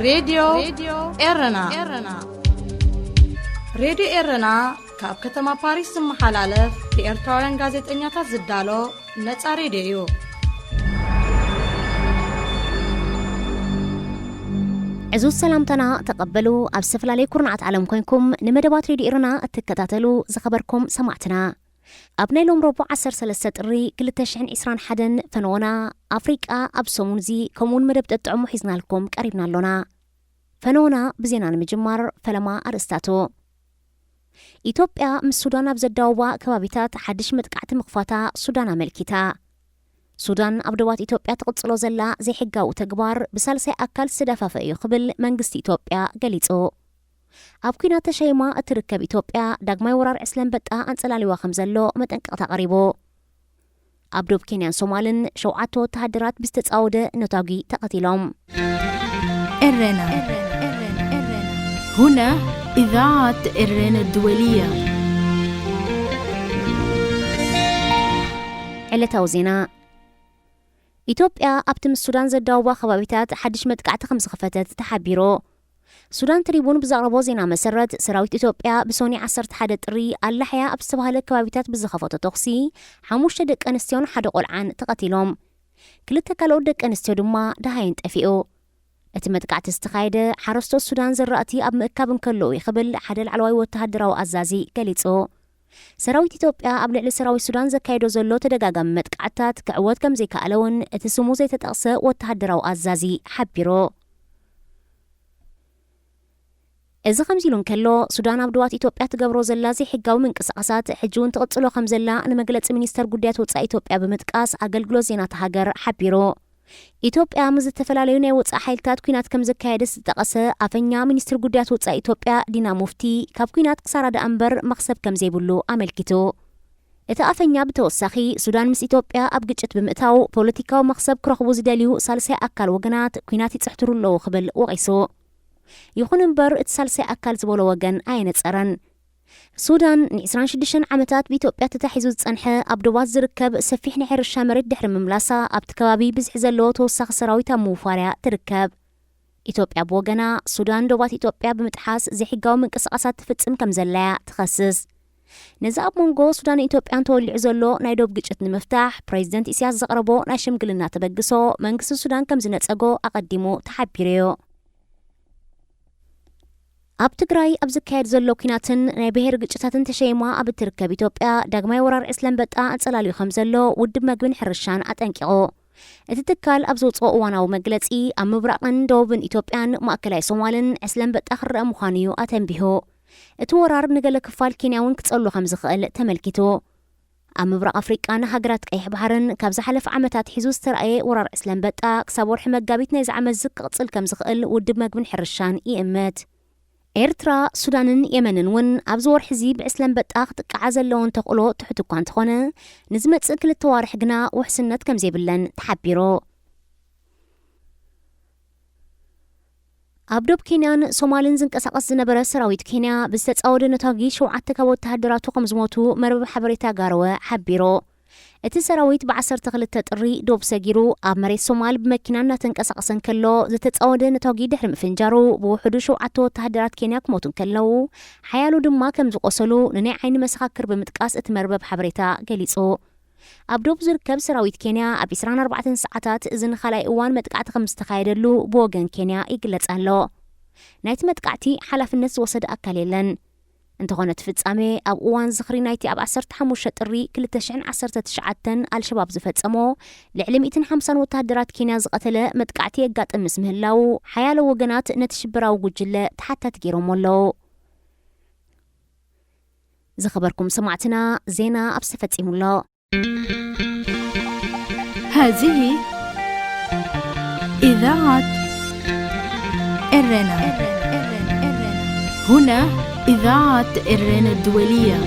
ሬድዮ ኤረና። ሬድዮ ኤረና ካብ ከተማ ፓሪስ ዝመሓላለፍ ብኤርትራውያን ጋዜጠኛታት ዝዳሎ ነጻ ሬድዮ እዩ። ዕዙዝ ሰላምታና ተቐበሉ። ኣብ ዝተፈላለየ ኩርናዓት ዓለም ኮይንኩም ንመደባት ሬድዮ ኤረና እትከታተሉ ዝኸበርኩም ሰማዕትና፣ ኣብ ናይ ሎም ረቡዕ ዓሰርተ ሰለስተ ጥሪ ክልተ ሽሕን ዕስራን ሓደን ፈነወና ኣፍሪቃ ኣብ ሰሙን እዚ ከምኡውን መደብ ጠጥዕሙ ሒዝናልኩም ቀሪብና ኣሎና። ፈነወና ብዜና ንምጅማር ፈለማ ኣርእስታቱ። ኢትዮጵያ ምስ ሱዳን ኣብ ዘዳወባ ከባቢታት ሓድሽ መጥቃዕቲ ምኽፋታ ሱዳን ኣመልኪታ። ሱዳን ኣብ ዶባት ኢትዮጵያ ትቕጽሎ ዘላ ዘይሕጋዊ ተግባር ብሳልሳይ ኣካል ዝተደፋፈ እዩ ክብል መንግስቲ ኢትዮጵያ ገሊጹ። ኣብ ኲናት ተሸይማ እትርከብ ኢትዮጵያ ዳግማይ ወራር ዕስለ ኣንበጣ ኣንጸላሊዋ ከም ዘሎ መጠንቀቕታ ቀሪቡ። ኣብ ዶብ ኬንያን ሶማልን ሸውዓተ ወተሃደራት ብዝተጻወደ ነታጒ ተቐቲሎም። ኤረና። هنا إذاعة إرينا الدولية. ዕለታዊ ዜና። ኢትዮጵያ ኣብቲ ምስ ሱዳን ዘዳወባ ከባቢታት ሓድሽ መጥቃዕቲ ከም ዝኸፈተት ተሓቢሩ። ሱዳን ትሪቡን ብዘቕረቦ ዜና መሰረት፣ ሰራዊት ኢትዮጵያ ብሶኒ ዓሰርተ ሓደ ጥሪ ኣላሕያ ኣብ ዝተባህለ ከባቢታት ብዝኸፈቶ ተኹሲ፣ ሓሙሽተ ደቂ ኣንስትዮን ሓደ ቆልዓን ተቐቲሎም። ክልተ ካልኦት ደቂ ኣንስትዮ ድማ ደሃየን ጠፊኡ። እቲ መጥቃዕቲ ዝተኻየደ ሓረስቶት ሱዳን ዘራእቲ ኣብ ምእካብ እንከለዉ እዩ ክብል ሓደ ላዕለዋይ ወተሃደራዊ ኣዛዚ ገሊጹ። ሰራዊት ኢትዮጵያ ኣብ ልዕሊ ሰራዊት ሱዳን ዘካየዶ ዘሎ ተደጋጋሚ መጥቃዕትታት ክዕወት ከም ዘይከኣለ እውን እቲ ስሙ ዘይተጠቕሰ ወተሃደራዊ ኣዛዚ ሓቢሩ። እዚ ከምዚ ኢሉ እንከሎ፣ ሱዳን ኣብ ዶባት ኢትዮጵያ ትገብሮ ዘላ ዘይሕጋዊ ምንቅስቓሳት ሕጂ እውን ትቕጽሎ ከም ዘላ ንመግለጺ ሚኒስተር ጉዳያት ወጻኢ ኢትዮጵያ ብምጥቃስ ኣገልግሎት ዜና እታ ሃገር ሓቢሩ። ኢትዮጵያ ምስ ዝተፈላለዩ ናይ ወጻኢ ሓይልታት ኲናት ከም ዘካየደት ዝጠቐሰ ኣፈኛ ሚኒስትሪ ጉዳያት ወጻኢ ኢትዮጵያ ዲና ሙፍቲ፣ ካብ ኲናት ክሳራ ደኣ እምበር መኽሰብ ከም ዘይብሉ ኣመልኪቱ። እቲ ኣፈኛ ብተወሳኺ፣ ሱዳን ምስ ኢትዮጵያ ኣብ ግጭት ብምእታው ፖለቲካዊ መኽሰብ ክረኽቡ ዝደልዩ ሳልሳይ ኣካል ወገናት ኲናት ይጽሕትሩ ኣለዉ ክብል ወቒሱ። ይኹን እምበር፣ እቲ ሳልሳይ ኣካል ዝበሎ ወገን ኣየነጸረን። ሱዳን ንዕስራን ሽዱሽተን ዓመታት ብኢትዮጵያ ተታሒዙ ዝጸንሐ ኣብ ዶባት ዝርከብ ሰፊሕ ናይ ሕርሻ መሬት ድሕሪ ምምላሳ፣ ኣብቲ ከባቢ ብዝሒ ዘለዎ ተወሳኺ ሰራዊት ኣብ ምውፋር እያ ትርከብ። ኢትዮጵያ ብወገና፣ ሱዳን ዶባት ኢትዮጵያ ብምጥሓስ ዘይሕጋዊ ምንቅስቓሳት ትፍጽም ከም ዘላ እያ ትኸስስ። ነዚ ኣብ መንጎ ሱዳንን ኢትዮጵያን ተወሊዑ ዘሎ ናይ ዶብ ግጭት ንምፍታሕ፣ ፕሬዚደንት ኢሳያስ ዘቕረቦ ናይ ሽምግልና ተበግሶ መንግስቲ ሱዳን ከም ዝነጸጎ ኣቐዲሙ ተሓቢሩ እዩ። ኣብ ትግራይ ኣብ ዝካየድ ዘሎ ኲናትን ናይ ብሄር ግጭታትን ተሸይማ ኣብ እትርከብ ኢትዮጵያ፣ ዳግማይ ወራር ዕስለ ኣንበጣ ኣንጸላልዩ ከም ዘሎ ውድብ መግብን ሕርሻን ኣጠንቂቑ። እቲ ትካል ኣብ ዘውጽኦ እዋናዊ መግለጺ፣ ኣብ ምብራቕን ደቡብን ኢትዮጵያን ማእከላይ ሶማልን ዕስለ ኣንበጣ ክረአ ምዃኑ እዩ ኣተንቢሁ። እቲ ወራር ንገለ ክፋል ኬንያ እውን ክጸሉ ከም ዝኽእል ተመልኪቱ። ኣብ ምብራቕ ኣፍሪቃን ሃገራት ቀይሕ ባሕርን ካብ ዝሓለፈ ዓመታት ሒዙ ዝተራእየ ወራር ዕስለ ኣንበጣ፣ ክሳብ ወርሒ መጋቢት ናይዚ ዓመት እዚ ክቕጽል ከም ዝኽእል ውድብ መግብን ሕርሻን ይእምት። ኤርትራ፣ ሱዳንን የመንን እውን ኣብዚ ወርሒ እዚ ብዕስለ ኣንበጣ ክጥቅዓ ዘለወን ተኽእሎ ትሑት እኳ እንተኾነ፣ ንዝመጽእ ክልተ ዋርሕ ግና ውሕስነት ከም ዘይብለን ተሓቢሩ። ኣብ ዶብ ኬንያን ሶማልን ዝንቀሳቐስ ዝነበረ ሰራዊት ኬንያ ብዝተጻወደ ነታጒ ሸውዓተ ካብ ወተሃደራቱ ከም ዝሞቱ መርበብ ሓበሬታ ጋሮወ ሓቢሩ። እቲ ሰራዊት ብዓሰርተ ክልተ ጥሪ ዶብ ሰጊሩ ኣብ መሬት ሶማል ብመኪና እናተንቀሳቐሰ እንከሎ ዝተጻወደ ነታጒ ድሕሪ ምፍንጃሩ ብውሕዱ ሸውዓተ ወተሃደራት ኬንያ ክሞቱ እንከለዉ፣ ሓያሎ ድማ ከም ዝቖሰሉ ንናይ ዓይኒ መሰኻክር ብምጥቃስ እቲ መርበብ ሓበሬታ ገሊጹ። ኣብ ዶብ ዝርከብ ሰራዊት ኬንያ ኣብ ዕስራን ኣርባዕተን ሰዓታት እዚ ንኻልኣይ እዋን መጥቃዕቲ ከም ዝተኻየደሉ ብወገን ኬንያ ይግለጽ ኣሎ። ናይቲ መጥቃዕቲ ሓላፍነት ዝወሰደ ኣካል የለን። እንተኾነ እቲ ፍጻሜ ኣብ እዋን ዝኽሪ ናይቲ ኣብ ዓሰርተ ሓሙሽተ ጥሪ ክልተ ሽሕን ዓሰርተ ትሽዓተን ኣልሸባብ ዝፈጸሞ ልዕሊ ሚእትን ሓምሳን ወተሃደራት ኬንያ ዝቐተለ መጥቃዕቲ የጋጥም ምስ ምህላዉ፣ ሓያሎ ወገናት ነቲ ሽበራዊ ጉጅለ ተሓታቲ ገይሮሞ ኣለዉ። ዝኸበርኩም ሰማዕትና፣ ዜና ኣብዚ ተፈጺሙ ኣሎ። هذه إذاعة إرنا. هنا إذاعة إرنا الدولية.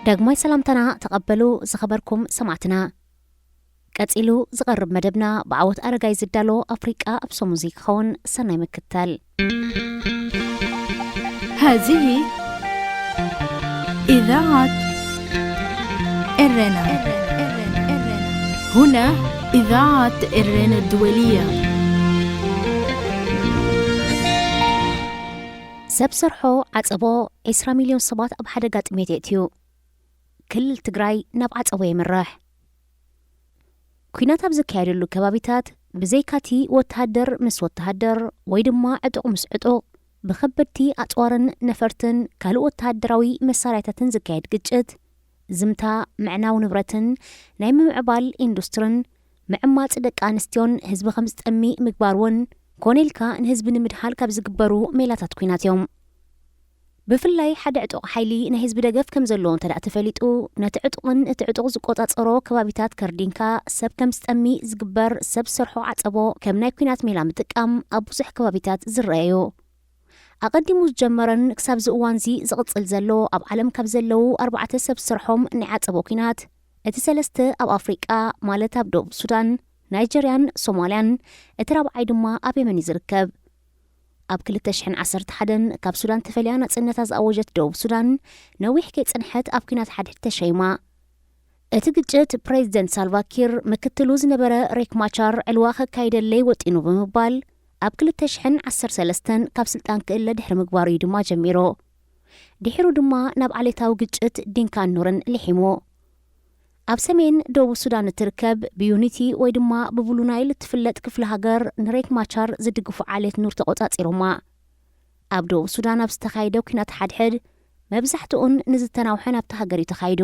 ዳግማይ ሰላምታና ተቐበሉ ዝኸበርኩም ሰማዕትና። ቀጺሉ ዝቐርብ መደብና ብዓወት ኣረጋይ ዝዳሎ ኣፍሪቃ ኣብ ሰሙዚ ክኸውን ሰናይ ምክታል። هذه إذاعة إرنا. هنا إذاعة إيران الدولية. ሰብ ሰርሖ ዓጸቦ ዕስራ ሚልዮን ሰባት ኣብ ሓደጋ ጥሜት የእትዩ። ክልል ትግራይ ናብ ዓጸቦ የምርሕ። ኲናት ኣብ ዝካየደሉ ከባቢታት ብዘይካቲ ወተሃደር ምስ ወተሃደር ወይ ድማ ዕጡቕ ምስ ዕጡቕ ብኸበድቲ ኣጽዋርን ነፈርትን ካልእ ወተሃደራዊ መሳርያታትን ዝካየድ ግጭት፣ ዝምታ፣ ምዕናው ንብረትን ናይ ምምዕባል ኢንዱስትርን ምዕማጽ ደቂ ኣንስትዮን ህዝቢ ከም ዝጠሚ ምግባር እውን ኮነ ኢልካ ንህዝቢ ንምድሃል ካብ ዝግበሩ ሜላታት ኲናት እዮም። ብፍላይ ሓደ ዕጡቕ ሓይሊ ናይ ህዝቢ ደገፍ ከም ዘለዎ እንተ ደኣ ተፈሊጡ፣ ነቲ ዕጡቕን እቲ ዕጡቕ ዝቆጻጸሮ ከባቢታት ከርዲንካ ሰብ ከም ዝጠሚ ዝግበር ሰብ ዝሰርሖ ዓጸቦ ከም ናይ ኲናት ሜላ ምጥቃም ኣብ ብዙሕ ከባቢታት ዝረአ እዩ። ኣቐዲሙ ዝጀመረን ክሳብዚ እዋንዚ ዝቕጽል ዘሎ ኣብ ዓለም ካብ ዘለዉ ኣርባዕተ ሰብ ዝሰርሖም ናይ ዓጸቦ ኲናት እቲ ሰለስተ ኣብ ኣፍሪቃ ማለት ኣብ ደቡብ ሱዳን፣ ናይጀርያን ሶማልያን፣ እቲ ራብዓይ ድማ ኣብ የመን እዩ ዝርከብ። ኣብ ክልተ ሽሕን ዓሰርተ ሓደን ካብ ሱዳን ተፈልያ ናጽነታ ዝኣወጀት ደቡብ ሱዳን ነዊሕ ከይጸንሐት ኣብ ኲናት ሓድሕድ ተሸይማ። እቲ ግጭት ፕሬዚደንት ሳልቫኪር ምክትሉ ዝነበረ ሬክ ማቻር ዕልዋ ከካይደለይ ወጢኑ ብምባል ኣብ ክልተ ሽሕን ዓሰርተ ሰለስተን ካብ ስልጣን ክእለ ድሕሪ ምግባሩ እዩ ድማ ጀሚሩ። ድሒሩ ድማ ናብ ዓሌታዊ ግጭት ዲንካን ኑርን ልሒሙ። ኣብ ሰሜን ደቡብ ሱዳን እትርከብ ብዩኒቲ ወይ ድማ ብብሉ ናይል እትፍለጥ ክፍለ ሃገር ንሬክ ማቻር ዝድግፉ ዓሌት ኑር ተቖጻጺሮማ። ኣብ ደቡብ ሱዳን ኣብ ዝተኻየደ ኲናት ሓድሕድ መብዛሕትኡን ንዝተናውሐ ናብቲ ሃገር እዩ ተኻይዱ።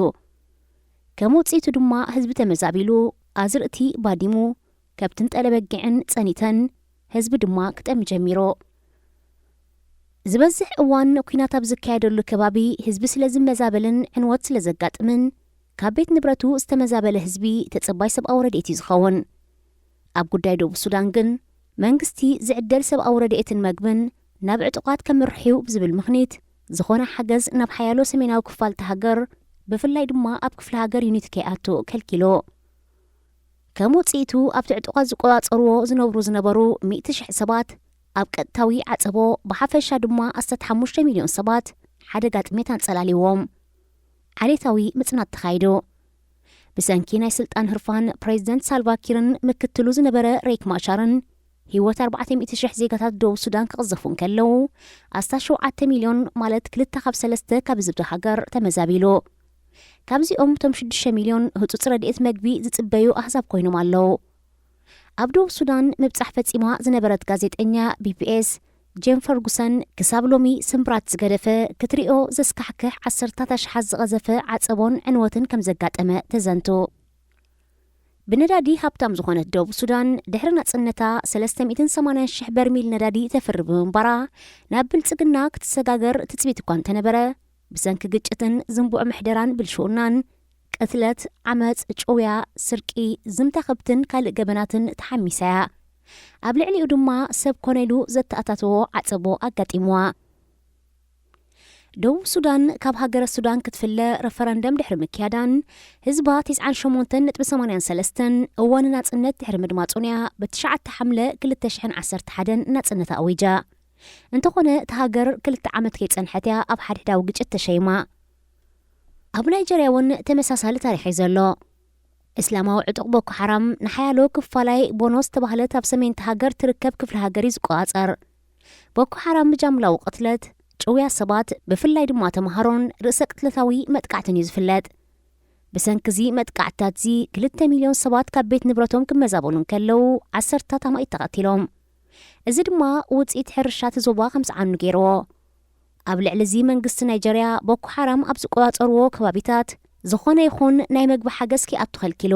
ከም ውጽኢቱ ድማ ህዝቢ ተመዛቢሉ፣ ኣዝርእቲ ባዲሙ፣ ከብትን ጠለበጊዕን ጸኒተን፣ ህዝቢ ድማ ክጠሚ ጀሚሩ። ዝበዝሕ እዋን ኲናት ኣብ ዝካየደሉ ከባቢ ህዝቢ ስለ ዝመዛበልን ዕንወት ስለ ዘጋጥምን ካብ ቤት ንብረቱ ዝተመዛበለ ህዝቢ ተጸባይ ሰብኣዊ ረድኤት እዩ ዝኸውን። ኣብ ጉዳይ ደቡብ ሱዳን ግን መንግስቲ ዝዕደል ሰብኣዊ ረድኤትን መግብን ናብ ዕጡቓት ከምርሕዩ ብዝብል ምኽኒት ዝኾነ ሓገዝ ናብ ሓያሎ ሰሜናዊ ክፋል እታ ሃገር ብፍላይ ድማ ኣብ ክፍለ ሃገር ዩኒቲ ከይኣቱ ከልኪሉ። ከም ውጽኢቱ ኣብቲ ዕጡቓት ዝቆጻጸርዎ ዝነብሩ ዝነበሩ ሚእቲ ሽሕ ሰባት ኣብ ቀጥታዊ ዓጸቦ ብሓፈሻ ድማ ኣስታት ሓሙሽተ ሚልዮን ሰባት ሓደጋ ጥሜት ኣንጸላልዎም። ዓሌታዊ ምጽናት ተኻይዱ። ብሰንኪ ናይ ስልጣን ህርፋን ፕሬዚደንት ሳልቫኪርን ምክትሉ ዝነበረ ሬክ ማቻርን ህይወት ኣርባዕተ ሚእቲ ሽሕ ዜጋታት ደቡብ ሱዳን ክቕዘፉ እንከለዉ ኣስታት ሸውዓተ ሚልዮን ማለት ክልተ ካብ ሰለስተ ካብ ህዝቢ ሃገር ተመዛቢሉ። ካብዚኦም እቶም ሽዱሽተ ሚልዮን ህጹጽ ረድኤት መግቢ ዝጽበዩ ኣህዛብ ኮይኖም ኣለዉ። ኣብ ደቡብ ሱዳን ምብጻሕ ፈጺማ ዝነበረት ጋዜጠኛ ቢቢኤስ ጄን ፈርጉሰን ክሳብ ሎሚ ስምብራት ዝገደፈ ክትሪኦ ዘስካሕክሕ ዓሰርታት ኣሽሓት ዝቐዘፈ ዓጸቦን ዕንወትን ከም ዘጋጠመ ተዘንቱ። ብነዳዲ ሃብታም ዝኾነት ደቡብ ሱዳን ድሕሪ ናጽነታ ሰለስተ ሚእትን ሰማንያን ሽሕ በርሚል ነዳዲ ተፍሪ ብምንባራ ናብ ብልጽግና ክትሰጋገር ትጽቢት እኳ እንተነበረ ብሰንኪ ግጭትን ዝንቡዕ ምሕደራን ብልሽውናን ቅትለት፣ ዓመጽ፣ ጭውያ፣ ስርቂ፣ ዝምታ ከብትን ካልእ ገበናትን ተሓሚሳ እያ። ኣብ ልዕሊኡ ድማ ሰብ ኮነ ኢሉ ዘተኣታተዎ ዓጸቦ ኣጋጢምዋ። ደቡብ ሱዳን ካብ ሃገረ ሱዳን ክትፍለ ረፈረንደም ድሕሪ ምክያዳን ህዝባ ተስዓን ሸሞንተን ነጥቢ ሰማንያን ሰለስተን እዋን ናጽነት ድሕሪ ምድማጹን እያ ብትሽዓተ ሓምለ ክልተ ሽሕን ዓሰርተ ሓደን ናጽነታ ኣዊጃ። እንተኾነ እታ ሃገር ክልተ ዓመት ከይጸንሐት እያ ኣብ ሓድሕዳዊ ግጭት ተሸይማ። ኣብ ናይጀርያ እውን ተመሳሳሊ ታሪኽ እዩ ዘሎ። እስላማዊ ዕጡቕ ቦኮ ሓራም ንሓያሎ ክፋላይ ቦኖ ዝተባህለት ኣብ ሰሜን እታ ሃገር ትርከብ ክፍለ ሃገር እዩ ዝቆጻጸር። ቦኮ ሓራም ብጃምላዊ ቅትለት፣ ጭውያ ሰባት፣ ብፍላይ ድማ ተምሃሮን ርእሰ ቅትለታዊ መጥቃዕትን እዩ ዝፍለጥ። ብሰንኪ እዚ መጥቃዕትታት እዚ ክልተ ሚልዮን ሰባት ካብ ቤት ንብረቶም ክመዛበሉ እንከለዉ ዓሰርታት ኣማኢት ተቐቲሎም። እዚ ድማ ውጽኢት ሕርሻ እቲ ዞባ ከም ዝዓኑ ገይርዎ። ኣብ ልዕሊ እዚ መንግስቲ ናይጀርያ ቦኮ ሓራም ኣብ ዝቆጻጸርዎ ከባቢታት ዝኾነ ይኹን ናይ መግቢ ሓገዝ ከይኣቱ ከልኪሉ።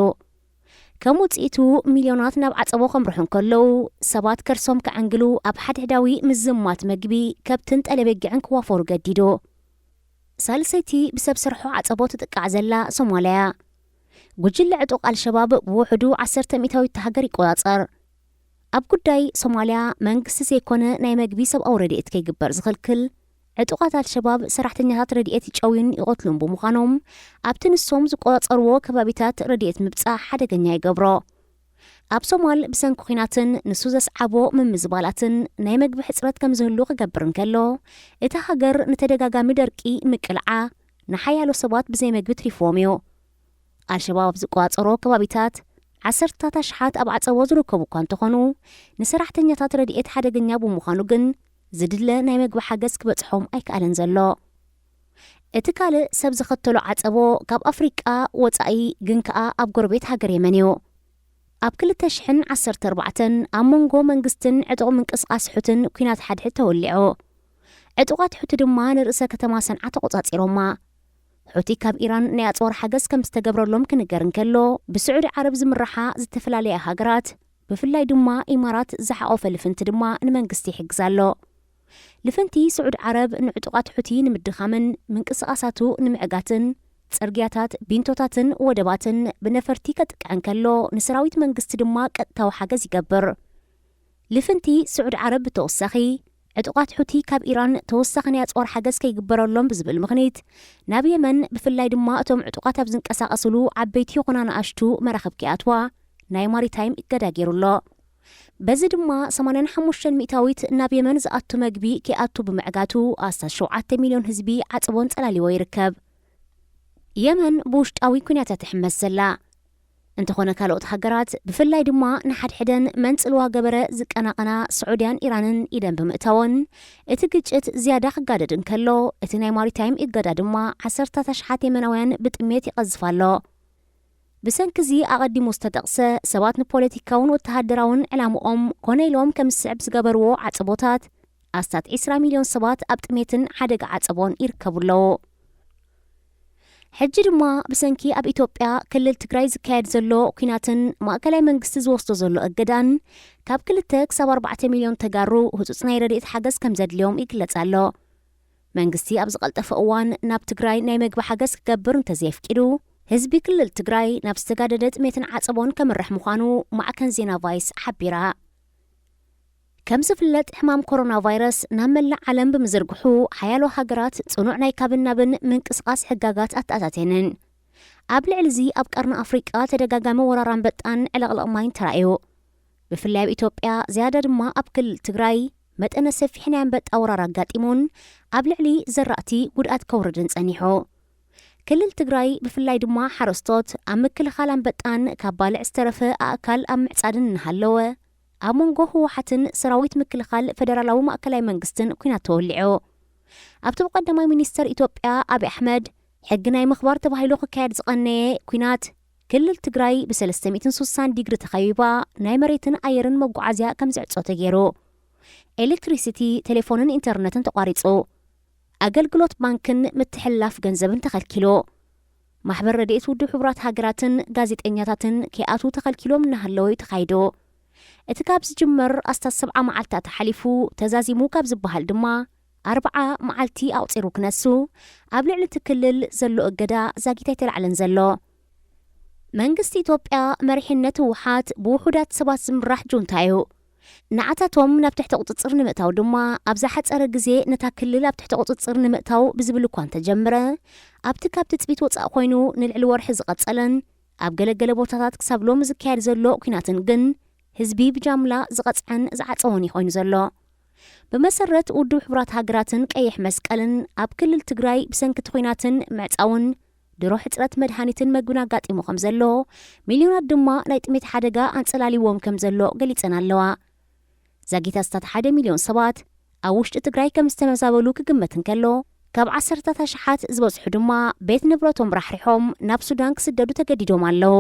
ከም ውጽኢቱ ሚልዮናት ናብ ዓጸቦ ከምርሑ እንከለዉ ሰባት ከርሶም ከዐንግሉ ኣብ ሓድሕዳዊ ምዝማት መግቢ ከብትን ጠለበጊዕን ክዋፈሩ ገዲዱ። ሳልሰይቲ ብሰብ ሰርሖ ዓጸቦ ትጥቃዕ ዘላ ሶማልያ እያ። ጉጅለ ዕጡቕ ኣልሸባብ ብውሕዱ ዓሰርተ ሚእታዊት ሃገር ይቆጻጸር። ኣብ ጉዳይ ሶማልያ መንግስቲ ዘይኮነ ናይ መግቢ ሰብኣዊ ረድኤት ከይግበር ዝኽልክል ዕጡቓት ኣልሸባብ ሰራሕተኛታት ረድኤት ይጨውዩን ይቐትሉን ብምዃኖም ኣብቲ ንሶም ዝቆጻጸርዎ ከባቢታት ረድኤት ምብጻሕ ሓደገኛ ይገብሮ። ኣብ ሶማል ብሰንኪ ኲናትን ንሱ ዘስዓቦ ምምዝባላትን ናይ መግቢ ሕጽረት ከም ዝህሉ ክገብር እንከሎ እታ ሃገር ንተደጋጋሚ ደርቂ ምቅልዓ ንሓያሎ ሰባት ብዘይ መግቢ ትሪፍዎም እዩ። ኣልሸባብ ኣብ ዝቆጻጸሮ ከባቢታት ዓሰርታት ኣሽሓት ኣብ ዓጸቦ ዝርከቡ እኳ እንተኾኑ፣ ንሰራሕተኛታት ረድኤት ሓደገኛ ብምዃኑ ግን ዝድለ ናይ መግቢ ሓገዝ ክበጽሖም ኣይከኣለን ዘሎ። እቲ ካልእ ሰብ ዘኸተሎ ዓጸቦ ካብ ኣፍሪቃ ወጻኢ ግን ከኣ ኣብ ጎረቤት ሃገር የመን እዩ። ኣብ ክልተ ሽሕን ዓሰርተ ኣርባዕተን ኣብ መንጎ መንግስትን ዕጡቕ ምንቅስቓስ ሑትን ኲናት ሓድሕድ ተወሊዑ። ዕጡቓት ሑቲ ድማ ንርእሰ ከተማ ሰንዓ ተቖጻጺሮማ። ሑቲ ካብ ኢራን ናይ ኣጽዋር ሓገዝ ከም ዝተገብረሎም ክንገር እንከሎ፣ ብስዑዲ ዓረብ ዝምርሓ ዝተፈላለያ ሃገራት፣ ብፍላይ ድማ ኢማራት ዝሓቖፈ ልፍንቲ ድማ ንመንግስቲ ይሕግዝ ኣሎ። ልፍንቲ ስዑዲ ዓረብ ንዕጡቓት ሑቲ ንምድኻምን ምንቅስቓሳቱ ንምዕጋትን፣ ጽርግያታት፣ ቢንቶታትን ወደባትን ብነፈርቲ ከጥቅዕ እንከሎ፣ ንሰራዊት መንግስቲ ድማ ቀጥታዊ ሓገዝ ይገብር። ልፍንቲ ስዑዲ ዓረብ ብተወሳኺ፣ ዕጡቓት ሑቲ ካብ ኢራን ተወሳኺ ናይ ኣጽዋር ሓገዝ ከይግበረሎም ብዝብል ምኽኒት፣ ናብ የመን፣ ብፍላይ ድማ እቶም ዕጡቓት ኣብ ዝንቀሳቐስሉ ዓበይቲ ይኹና ንኣሽቱ መራኽብ ከይኣትዋ ናይ ማሪታይም እገዳ ገይሩ ኣሎ። በዚ ድማ ሰማንያን ሓሙሽተን ሚእታዊት ናብ የመን ዝኣቱ መግቢ ከይኣቱ ብምዕጋቱ፣ ኣስታት ሸውዓተ ሚልዮን ህዝቢ ዓጽቦን ጸላሊዎ ይርከብ። የመን ብውሽጣዊ ኲናት እያ ትሕመስ ዘላ። እንተኾነ ካልኦት ሃገራት፣ ብፍላይ ድማ ንሓድሕደን መን ጽልዋ ገበረ ዝቀናቐና ስዑድያን ኢራንን ኢደን ብምእታወን፣ እቲ ግጭት ዝያዳ ክጋደድ እንከሎ፣ እቲ ናይ ማሪታይም እገዳ ድማ ዓሰርታት ኣሽሓት የመናውያን ብጥሜት ይቐዝፍ ኣሎ። ብሰንኪ እዚ ኣቐዲሙ ዝተጠቕሰ፣ ሰባት ንፖለቲካውን ወተሃደራውን ዕላምኦም ኮነ ኢሎም ከም ዝስዕብ ዝገበርዎ ዓጸቦታት፣ ኣስታት ዒስራ ሚልዮን ሰባት ኣብ ጥሜትን ሓደጋ ዓጸቦን ይርከቡ ኣለዉ። ሕጂ ድማ ብሰንኪ ኣብ ኢትዮጵያ ክልል ትግራይ ዝካየድ ዘሎ ኲናትን ማእከላይ መንግስቲ ዝወስዶ ዘሎ እገዳን፣ ካብ ክልተ ክሳብ ኣርባዕተ ሚልዮን ተጋሩ ህጹጽ ናይ ረድኤት ሓገዝ ከም ዘድልዮም ይግለጽ ኣሎ። መንግስቲ ኣብ ዝቐልጠፈ እዋን ናብ ትግራይ ናይ መግቢ ሓገዝ ክገብር እንተዘየፍቂዱ፣ ህዝቢ ክልል ትግራይ ናብ ዝተጋደደ ጥሜትን ዓጸቦን ከምርሕ ምዃኑ ማዕከን ዜና ቫይስ ሓቢራ። ከም ዝፍለጥ፣ ሕማም ኮሮና ቫይረስ ናብ መላእ ዓለም ብምዝርግሑ፣ ሓያሎ ሃገራት ጽኑዕ ናይ ካብን ናብን ምንቅስቓስ ሕጋጋት ኣተኣታትየንን። ኣብ ልዕሊ እዚ፣ ኣብ ቀርኒ ኣፍሪቃ ተደጋጋሚ ወራር ኣንበጣን ዕልቕልቕ ማይን ተራእዩ። ብፍላይ ኣብ ኢትዮጵያ፣ ዝያዳ ድማ ኣብ ክልል ትግራይ፣ መጠነ ሰፊሕ ናይ ኣንበጣ ወራር ኣጋጢሙን ኣብ ልዕሊ ዘራእቲ ጉድኣት ከውርድን ጸኒሑ። ክልል ትግራይ፣ ብፍላይ ድማ ሓረስቶት፣ ኣብ ምክልኻል ኣንበጣን ካብ ባልዕ ዝተረፈ ኣእካል ኣብ ምዕጻድን እናሃለወ፣ ኣብ መንጎ ህወሓትን ሰራዊት ምክልኻል ፈደራላዊ ማእከላይ መንግስትን ኲናት ተወሊዑ። ኣብቲ ብቀዳማይ ሚኒስተር ኢትዮጵያ ኣብይ ኣሕመድ ሕጊ ናይ ምኽባር ተባሂሉ ክካየድ ዝቐነየ ኲናት፣ ክልል ትግራይ ብሰለስተ ሚእትን ሱሳን ዲግሪ ተኸቢባ፣ ናይ መሬትን ኣየርን መጓዓዝያ ከም ዝዕጾ ተገይሩ። ኤሌክትሪሲቲ፣ ቴሌፎንን ኢንተርነትን ተቋሪጹ። ኣገልግሎት ባንክን ምትሕልላፍ ገንዘብን ተኸልኪሉ። ማሕበር ረድኤት ውድብ ሕቡራት ሃገራትን ጋዜጠኛታትን ከይኣትዉ ተኸልኪሎም እናሃለወ እዩ ተኻይዱ። እቲ ካብ ዝጅመር ኣስታት ሰብዓ መዓልታት ሓሊፉ፣ ተዛዚሙ ካብ ዝበሃል ድማ ኣርብዓ መዓልቲ ኣቑጺሩ ክነሱ፣ ኣብ ልዕሊ እቲ ክልል ዘሎ እገዳ ዛጊት ኣይተላዕለን ዘሎ። መንግስቲ ኢትዮጵያ፣ መሪሕነት ህወሓት ብውሑዳት ሰባት ዝምራሕ ጁንታ እዩ። ንዓታቶም ናብ ትሕቲ ቁጽጽር ንምእታው ድማ፣ ኣብ ዝሓጸረ ግዜ ነታ ክልል ኣብ ትሕቲ ቁጽጽር ንምእታው ብዝብል እኳ እንተጀምረ፣ ኣብቲ ካብ ትጽቢት ወጻኢ ኮይኑ ንልዕሊ ወርሒ ዝቐጸለን ኣብ ገለገለ ቦታታት ክሳብ ሎሚ ዝካየድ ዘሎ ኲናትን ግን፣ ህዝቢ ብጃምላ ዝቐጽዐን ዝዓጸወን እዩ ኮይኑ ዘሎ። ብመሰረት ውድብ ሕቡራት ሃገራትን ቀይሕ መስቀልን፣ ኣብ ክልል ትግራይ ብሰንኪ እቲ ኲናትን ምዕጻውን ድሮ ሕጽረት መድሃኒትን መግብን ኣጋጢሙ ከም ዘሎ፣ ሚልዮናት ድማ ናይ ጥሜት ሓደጋ ኣንጸላሊዎም ከም ዘሎ ገሊጸን ኣለዋ። ዛጊት ኣስታት ሓደ ሚልዮን ሰባት ኣብ ውሽጢ ትግራይ ከም ዝተመዛበሉ ክግመት እንከሎ፣ ካብ ዓሰርታት ኣሽሓት ዝበዝሑ ድማ ቤት ንብረቶም ራሕሪሖም ናብ ሱዳን ክስደዱ ተገዲዶም ኣለዉ።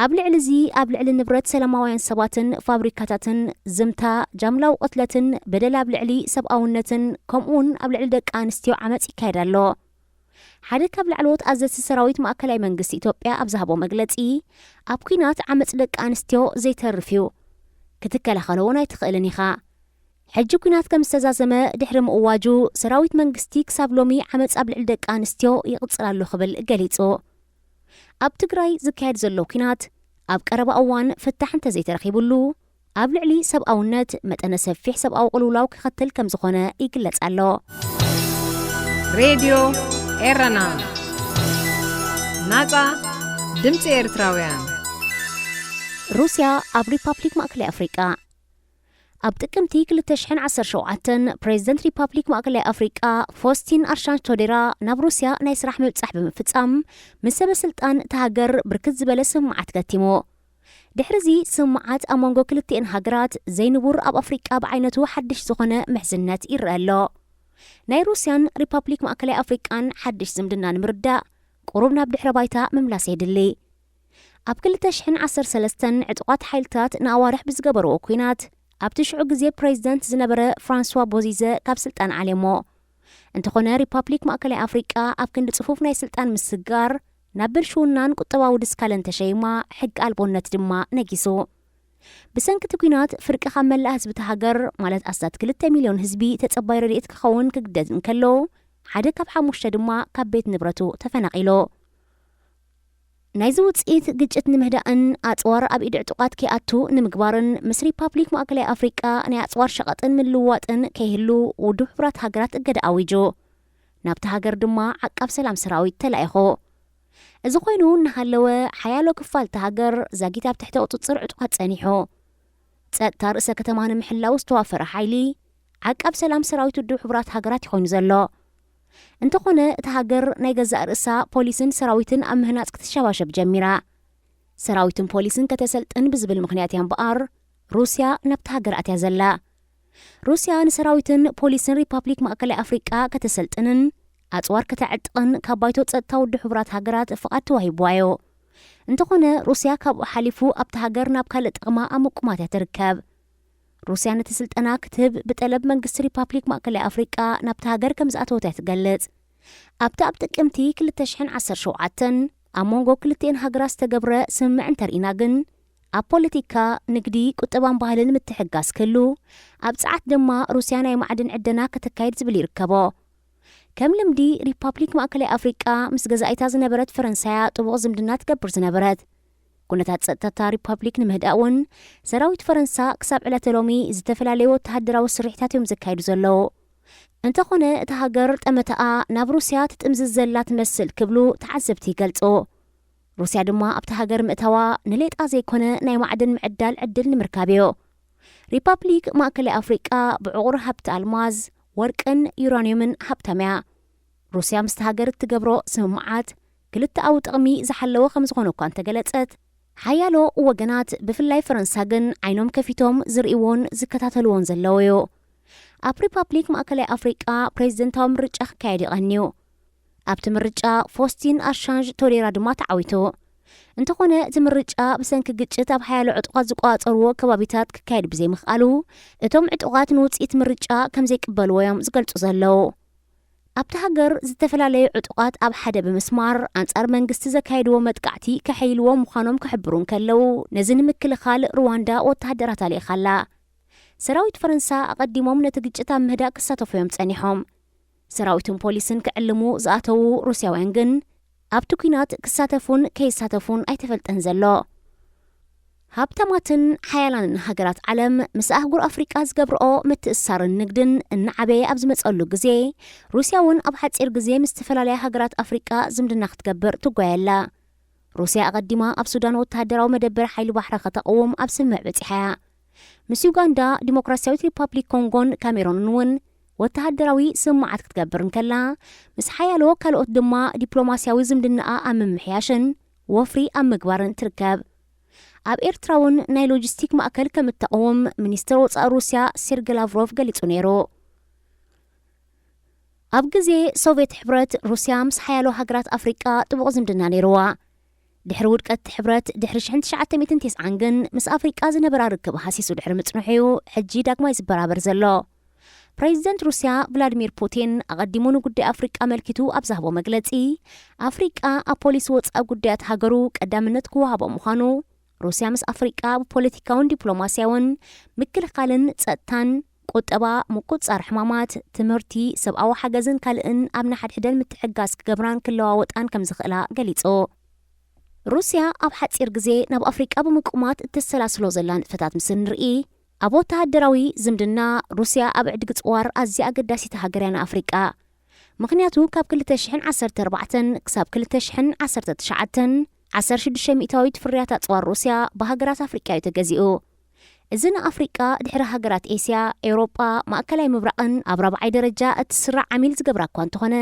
ኣብ ልዕሊ እዚ፣ ኣብ ልዕሊ ንብረት ሰላማውያን ሰባትን ፋብሪካታትን ዝምታ፣ ጃምላዊ ቅትለትን በደል ኣብ ልዕሊ ሰብኣውነትን፣ ከምኡውን ኣብ ልዕሊ ደቂ ኣንስትዮ ዓመጽ ይካየድ ኣሎ። ሓደ ካብ ላዕለዎት ኣዘዝቲ ሰራዊት ማእከላይ መንግስቲ ኢትዮጵያ ኣብ ዝሃቦ መግለጺ፣ ኣብ ኲናት ዓመጽ ደቂ ኣንስትዮ ዘይተርፍ እዩ፣ ክትከላኸሎ እውን ኣይትኽእልን ኢኻ። ሕጂ ኲናት ከም ዝተዛዘመ ድሕሪ ምእዋጁ፣ ሰራዊት መንግስቲ ክሳብ ሎሚ ዓመጽ ኣብ ልዕሊ ደቂ ኣንስትዮ ይቕጽል ኣሎ ክብል ገሊጹ። ኣብ ትግራይ ዝካየድ ዘሎ ኲናት ኣብ ቀረባ እዋን ፍታሕ እንተዘይተረኺቡሉ፣ ኣብ ልዕሊ ሰብኣውነት መጠነ ሰፊሕ ሰብኣዊ ቅልውላው ክኸትል ከም ዝኾነ ይግለጽ ኣሎ። ሬድዮ ኤረና፣ ናጻ ድምጺ ኤርትራውያን። ሩስያ ኣብ ሪፓብሊክ ማእከላይ ኣፍሪቃ። ኣብ ጥቅምቲ ክልተ ሽሕን ዓሰርተ ሸውዓተን፣ ፕሬዚደንት ሪፓብሊክ ማእከላይ ኣፍሪቃ ፎስቲን ኣርሻንጅ ቶዴራ ናብ ሩስያ ናይ ስራሕ ምብጻሕ ብምፍጻም፣ ምስ ሰበ ስልጣን እታ ሃገር ብርክት ዝበለ ስምምዓት ከቲሙ። ድሕሪ እዚ ስምምዓት ኣብ መንጎ ክልቲኤን ሃገራት ዘይንቡር፣ ኣብ ኣፍሪቃ ብዓይነቱ ሓድሽ ዝኾነ ምሕዝነት ይረአ ኣሎ። ናይ ሩስያን ሪፓብሊክ ማእከላይ ኣፍሪቃን ሓድሽ ዝምድና ንምርዳእ ቁሩብ ናብ ድሕረ ባይታ ምምላስ የድሊ። ኣብ ክልተ ሽሕን ዓሰርተ ሰለስተን ዕጡቓት ሓይልታት ንኣዋርሕ ብዝገበርዎ ኲናት፣ ኣብቲ ሽዑ ግዜ ፕሬዚደንት ዝነበረ ፍራንስዋ ቦዚዘ ካብ ስልጣን ዓልየሞ። እንተኾነ ሪፓብሊክ ማእከላይ ኣፍሪቃ ኣብ ክንዲ ጽፉፍ ናይ ስልጣን ምስግጋር፣ ናብ ብልሽውናን ቁጠባዊ ድስካለን ተሸይማ፣ ሕጊ ኣልቦነት ድማ ነጊሱ። ብሰንኪ እቲ ኲናት ፍርቂ ካብ መላእ ህዝቢ እቲ ሃገር፣ ማለት ኣስታት ክልተ ሚልዮን ህዝቢ ተጸባይ ረድኤት ክኸውን ክግደድ እንከሎ፣ ሓደ ካብ ሓሙሽተ ድማ ካብ ቤት ንብረቱ ተፈናቒሉ። ናይዚ ውጽኢት ግጭት ንምህዳእን ኣጽዋር ኣብ ኢድ ዕጡቓት ከይኣቱ ንምግባርን ምስ ሪፓብሊክ ማእከላይ ኣፍሪቃ ናይ ኣጽዋር ሸቐጥን ምልውዋጥን ከይህሉ ውድብ ሕቡራት ሃገራት እገዳ ኣዊጁ። ናብቲ ሃገር ድማ ዓቃብ ሰላም ሰራዊት ተላኢኹ። እዚ ኮይኑ እናሃለወ ሓያሎ ክፋል እታ ሃገር ዛጊት ኣብ ትሕቲ ቁጽጽር ዕጡቓት ጸኒሑ። ጸጥታ ርእሰ ከተማ ንምሕላው ዝተዋፈረ ሓይሊ ዓቃብ ሰላም ሰራዊት ውድብ ሕቡራት ሃገራት እዩ ኮይኑ ዘሎ። እንተኾነ እታ ሃገር ናይ ገዛእ ርእሳ ፖሊስን ሰራዊትን ኣብ ምህናጽ ክትሸባሸብ ጀሚራ። ሰራዊትን ፖሊስን ከተሰልጥን ብዝብል ምኽንያት እያ እምበኣር ሩስያ ናብታ ሃገር ኣትያ ዘላ። ሩስያ ንሰራዊትን ፖሊስን ሪፓብሊክ ማእከላይ ኣፍሪቃ ከተሰልጥንን ኣጽዋር ከተዕጥቕን ካብ ባይቶ ጸጥታ ውድብ ሕቡራት ሃገራት ፍቓድ ተዋሂብዋ እዩ። እንተኾነ ሩስያ ካብኡ ሓሊፉ ኣብታ ሃገር ናብ ካልእ ጥቕማ ኣብ ምቁማት እያ ትርከብ። ሩስያ ነቲ ስልጠና ክትህብ ብጠለብ መንግስቲ ሪፓብሊክ ማእከላይ ኣፍሪቃ ናብታ ሃገር ከም ዝኣተወት እያ ትገልጽ። ኣብቲ ኣብ ጥቅምቲ ክልተ ሽሕን ዓሰርተ ሸውዓተን ኣብ መንጎ ክልቲኤን ሃገራት ዝተገብረ ስምምዕ እንተርኢና ግን፣ ኣብ ፖለቲካ፣ ንግዲ፣ ቁጠባን ባህልን ምትሕግጋዝ ክህሉ፣ ኣብ ጸዓት ድማ ሩስያ ናይ ማዕድን ዕደና ከተካይድ ዝብል ይርከቦ። ከም ልምዲ ሪፓብሊክ ማእከላይ ኣፍሪቃ ምስ ገዛኢታ ዝነበረት ፈረንሳያ ጥቡቕ ዝምድና ትገብር ዝነበረት። ኩነታት ጸጥታታ ሪፓብሊክ ንምህዳእ እውን ሰራዊት ፈረንሳ ክሳብ ዕለተ ሎሚ ዝተፈላለዩ ወተሃደራዊ ስርሒታት እዮም ዘካይዱ ዘለዉ። እንተኾነ እታ ሃገር ጠመተኣ ናብ ሩስያ ትጥምዝዝ ዘላ ትመስል ክብሉ ተዓዘብቲ ይገልጹ። ሩስያ ድማ ኣብታ ሃገር ምእታዋ ንሌጣ ዘይኮነ ናይ ማዕድን ምዕዳል ዕድል ንምርካብ እዩ። ሪፓብሊክ ማእከላይ ኣፍሪቃ ብዕቑር ሃብቲ ኣልማዝ፣ ወርቅን ዩራንዮምን ሃብታም እያ። ሩስያ ምስቲ ሃገር እትገብሮ ስምምዓት ክልተኣዊ ጥቕሚ ዝሓለወ ከም ዝኾነ እኳ እንተገለጸት፣ ሓያሎ ወገናት ብፍላይ ፈረንሳ ግን ዓይኖም ከፊቶም ዝርእይዎን ዝከታተልዎን ዘለዉ እዩ። ኣብ ሪፓብሊክ ማእከላይ ኣፍሪቃ ፕሬዚደንታዊ ምርጫ ክካየድ ይቐንዩ። ኣብቲ ምርጫ ፎስቲን ኣርሻንጅ ቶዴራ ድማ ተዓዊቱ። እንተኾነ እቲ ምርጫ ብሰንኪ ግጭት ኣብ ሓያሎ ዕጡቓት ዝቆጻጸርዎ ከባቢታት ክካየድ ብዘይምኽኣሉ፣ እቶም ዕጡቓት ንውጽኢት ምርጫ ከም ዘይቅበልዎ እዮም ዝገልጹ ዘለዉ። ኣብቲ ሃገር ዝተፈላለዩ ዕጡቓት ኣብ ሓደ ብምስማር ኣንጻር መንግስቲ ዘካየድዎ መጥቃዕቲ ከሐይልዎ ምዃኖም ክሕብሩ እንከለዉ፣ ነዚ ንምክልኻል ሩዋንዳ ወተሃደራት ኣልኢኻ ኣላ። ሰራዊት ፈረንሳ ኣቐዲሞም ነቲ ግጭት ኣብ ምህዳእ ክሳተፉ እዮም ጸኒሖም። ሰራዊትን ፖሊስን ክዕልሙ ዝኣተዉ ሩስያውያን ግን ኣብቲ ኲናት ክሳተፉን ከይሳተፉን ኣይተፈልጠን ዘሎ። ሃብታማትን ሓያላንን ሃገራት ዓለም ምስ ኣህጉር ኣፍሪቃ ዝገብርኦ ምትእስሳርን ንግድን እናዓበየ ኣብ ዝመጸሉ ግዜ፣ ሩስያ እውን ኣብ ሓጺር ግዜ ምስ ዝተፈላለያ ሃገራት ኣፍሪቃ ዝምድና ክትገብር ትጓየ ኣላ። ሩስያ ኣቐዲማ ኣብ ሱዳን ወተሃደራዊ መደበር ሓይሊ ባሕሪ ከተቕውም ኣብ ስምምዕ በጺሓ እያ። ምስ ዩጋንዳ፣ ዲሞክራሲያዊት ሪፓብሊክ ኮንጎን ካሜሮንን እውን ወተሃደራዊ ስምምዓት ክትገብር እንከላ፣ ምስ ሓያሎ ካልኦት ድማ ዲፕሎማስያዊ ዝምድናኣ ኣብ ምምሕያሽን ወፍሪ ኣብ ምግባርን ትርከብ። ኣብ ኤርትራ እውን ናይ ሎጂስቲክ ማእከል ከም እተቕውም ሚኒስትር ወጻኢ ሩስያ ሴርጌ ላቭሮቭ ገሊጹ ነይሩ። ኣብ ግዜ ሶቭየት ሕብረት፣ ሩስያ ምስ ሓያሎ ሃገራት ኣፍሪቃ ጥቡቕ ዝምድና ነይርዋ። ድሕሪ ውድቀት እቲ ሕብረት፣ ድሕሪ ሽሕን ትሽዓተ ሚእትን ተስዓን ግን ምስ ኣፍሪቃ ዝነበራ ርክብ ሃሲሱ ድሕሪ ምጽንሑ እዩ ሕጂ ዳግማይ ዝበራበር ዘሎ። ፕሬዚደንት ሩስያ ቭላድሚር ፑቲን ኣቐዲሙ ንጉዳይ ኣፍሪቃ ኣመልኪቱ ኣብ ዝሃቦ መግለጺ፣ ኣፍሪቃ ኣብ ፖሊሲ ወጻኢ ጉዳያት ሃገሩ ቀዳምነት ክወሃቦ ምዃኑ፣ ሩስያ ምስ ኣፍሪቃ ብፖለቲካውን ዲፕሎማስያውን፣ ምክልኻልን ጸጥታን፣ ቁጠባ፣ ምቁጽጻር ሕማማት፣ ትምህርቲ፣ ሰብኣዊ ሓገዝን ካልእን ኣብ ንሓድሕደን ምትሕግጋዝ ክገብራን ክለዋወጣን ከም ዝኽእላ ገሊጹ። ሩስያ ኣብ ሓጺር ግዜ ናብ ኣፍሪቃ ብምቁማት እተሰላስሎ ዘላ ንጥፈታት ምስ እንርኢ፣ ኣብ ወተሃደራዊ ዝምድና፣ ሩስያ ኣብ ዕድጊ ጽዋር ኣዝያ ኣገዳሲት ሃገር እያ ንኣፍሪቃ። ምኽንያቱ ካብ ክልተ ሽሕን ዓሰርተ ኣርባዕተን ክሳብ ክልተ ሽሕን ዓሰርተ ትሽዓተን፣ ዓሰርተ ሽዱሽተ ሚእታዊት ፍርያት ኣጽዋር ሩስያ ብሃገራት ኣፍሪቃ እዩ ተገዚኡ። እዚ ንኣፍሪቃ ድሕሪ ሃገራት ኤስያ፣ ኤውሮጳ፣ ማእከላይ ምብራቕን ኣብ ራብዓይ ደረጃ እትስራዕ ዓሚል ዝገብራ እኳ እንተኾነ፣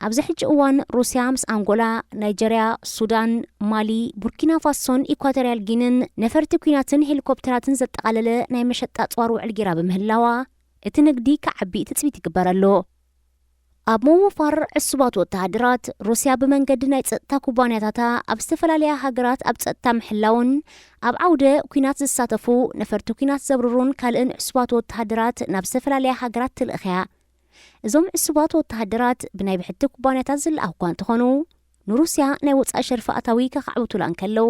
ኣብዚ ሕጂ እዋን ሩስያ ምስ ኣንጎላ፣ ናይጀርያ፣ ሱዳን፣ ማሊ፣ ቡርኪና ፋሶን ኢኳቶርያል ጊንን ነፈርቲ ኲናትን ሄሊኮፕተራትን ዘጠቓለለ ናይ መሸጣ ኣጽዋር ውዕል ጌራ ብምህላዋ፣ እቲ ንግዲ ክዓቢ ትጽቢት ይግበረሉ። ኣብ ምውፋር ዕሱባት ወተሃደራት፣ ሩስያ ብመንገዲ ናይ ጸጥታ ኩባንያታታ ኣብ ዝተፈላለያ ሃገራት ኣብ ጸጥታ ምሕላውን ኣብ ዓውደ ኲናት ዝሳተፉ ነፈርቲ ኲናት ዘብርሩን ካልእን ዕሱባት ወተሃደራት ናብ ዝተፈላለያ ሃገራት ትልእኽያ። እዞም ዕሱባት ወተሃደራት ብናይ ብሕቲ ኩባንያታት ዝለኣኹ እኳ እንተኾኑ፣ ንሩስያ ናይ ወጻኢ ሸርፊ ኣታዊ ከኻዕብቱላ እንከለዉ፣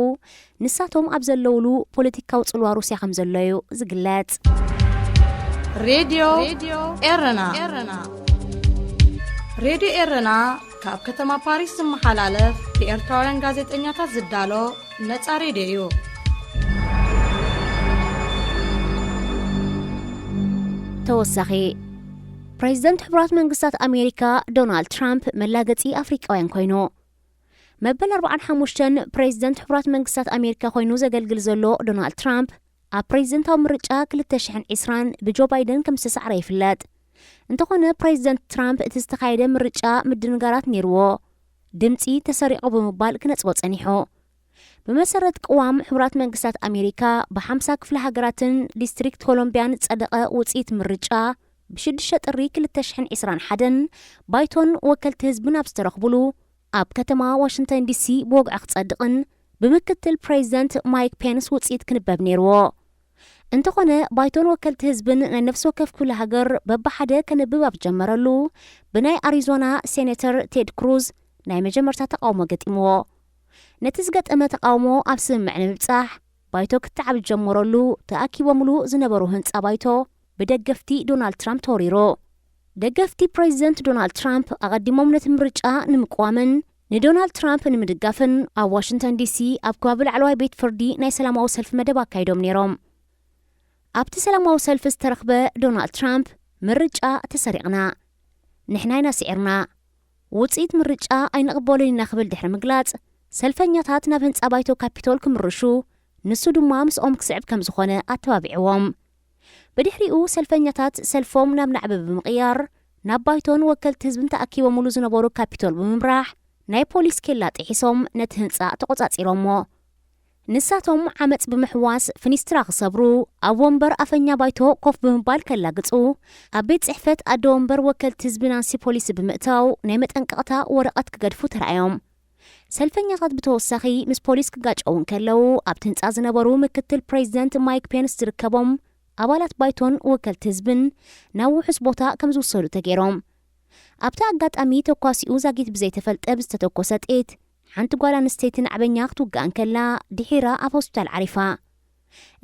ንሳቶም ኣብ ዘለውሉ ፖለቲካዊ ጽልዋ ሩስያ ከም ዘሎ እዩ ዝግለጽ። ሬድዮ ኤረና። ሬድዮ ኤረና ካብ ከተማ ፓሪስ ዝመሓላለፍ ብኤርትራውያን ጋዜጠኛታት ዝዳሎ ነጻ ሬድዮ እዩ። ተወሳኺ፣ ፕሬዚደንት ሕቡራት መንግስታት ኣሜሪካ ዶናልድ ትራምፕ መላገጺ ኣፍሪቃውያን ኮይኑ። መበል ኣርባዓን ሓሙሽተን ፕሬዚደንት ሕቡራት መንግስታት ኣሜሪካ ኮይኑ ዘገልግል ዘሎ ዶናልድ ትራምፕ፣ ኣብ ፕሬዚደንታዊ ምርጫ ክልተ ሽሕን ዕስራን ብጆ ባይደን ከም ዝተሳዕረ ይፍለጥ። እንተኾነ፣ ፕሬዚደንት ትራምፕ እቲ ዝተኻየደ ምርጫ ምድንጋራት ነይርዎ፣ ድምጺ ተሰሪቑ ብምባል ክነጽጎ ጸኒሑ። ብመሰረት ቅዋም ሕቡራት መንግስታት ኣሜሪካ፣ ብሓምሳ ክፍለ ሃገራትን ዲስትሪክት ኮሎምቢያን ዝጸደቐ ውጽኢት ምርጫ፣ ብሽዱሽተ ጥሪ ክልተ ሽሕን ዕስራን ሓደን ባይቶን ወከልቲ ህዝብን ኣብ ዝተረኽቡሉ፣ ኣብ ከተማ ዋሽንግተን ዲሲ ብወግዒ ክጸድቕን ብምክትል ፕሬዚደንት ማይክ ፔንስ ውጽኢት ክንበብ ነይርዎ። እንተኾነ፣ ባይቶን ወከልቲ ህዝብን ናይ ነፍሲ ወከፍ ክፍለ ሃገር በብሓደ ከንብብ ኣብ ዝጀመረሉ፣ ብናይ ኣሪዞና ሴኔተር ቴድ ክሩዝ ናይ መጀመርታ ተቓውሞ ገጢምዎ። ነቲ ዝገጠመ ተቓውሞ ኣብ ስምምዕ ንምብጻሕ፣ ባይቶ ክትዓብ ዝጀመረሉ ተኣኪቦምሉ ዝነበሩ ህንጻ ባይቶ ብደገፍቲ ዶናልድ ትራምፕ ተወሪሩ። ደገፍቲ ፕሬዚደንት ዶናልድ ትራምፕ ኣቐዲሞም ነቲ ምርጫ ንምቅዋምን ንዶናልድ ትራምፕ ንምድጋፍን ኣብ ዋሽንግተን ዲሲ ኣብ ከባቢ ላዕለዋይ ቤት ፍርዲ ናይ ሰላማዊ ሰልፊ መደብ ኣካይዶም ነይሮም። ኣብቲ ሰላማዊ ሰልፊ ዝተረኽበ ዶናልድ ትራምፕ፣ "ምርጫ ተሰሪቕና፣ ንሕና ኢና ስዒርና፣ ውጽኢት ምርጫ ኣይንቕበሎን ኢና" ክብል ድሕሪ ምግላጽ፣ ሰልፈኛታት ናብ ህንጻ ባይቶ ካፒቶል ክምርሹ፣ ንሱ ድማ ምስኦም ክስዕብ ከም ዝኾነ ኣተባቢዕዎም። ብድሕሪኡ ሰልፈኛታት ሰልፎም ናብ ናዕቢ ብምቕያር፣ ናብ ባይቶን ወከልቲ ህዝብን ተኣኪቦምሉ ዝነበሩ ካፒቶል ብምምራሕ፣ ናይ ፖሊስ ኬላ ጥሒሶም ነቲ ህንጻ ተቖጻጺሮሞ። ንሳቶም ዓመጽ ብምሕዋስ ፍኒስትራ ክሰብሩ፣ ኣብ ወንበር ኣፈኛ ባይቶ ኮፍ ብምባል ከላግጹ፣ ኣብ ቤት ጽሕፈት ኣደ ወንበር ወከልቲ ህዝቢ ናንሲ ፖሊሲ ብምእታው ናይ መጠንቀቕታ ወረቐት ክገድፉ ተራእዮም። ሰልፈኛታት ብተወሳኺ ምስ ፖሊስ ክጋጨዉ እንከለዉ፣ ኣብቲ ህንጻ ዝነበሩ ምክትል ፕሬዚደንት ማይክ ፔንስ ዝርከቦም ኣባላት ባይቶን ወከልቲ ህዝብን ናብ ውሑስ ቦታ ከም ዝውሰዱ ተገይሮም። ኣብቲ ኣጋጣሚ ተኳሲኡ ዛጊት ብዘይተፈልጠ ብዝተተኮሰ ጥይት ሓንቲ ጓል ኣንስተይቲ ናዕበኛ ክትውጋእ እንከላ ድሒራ ኣብ ሆስፒታል ዓሪፋ።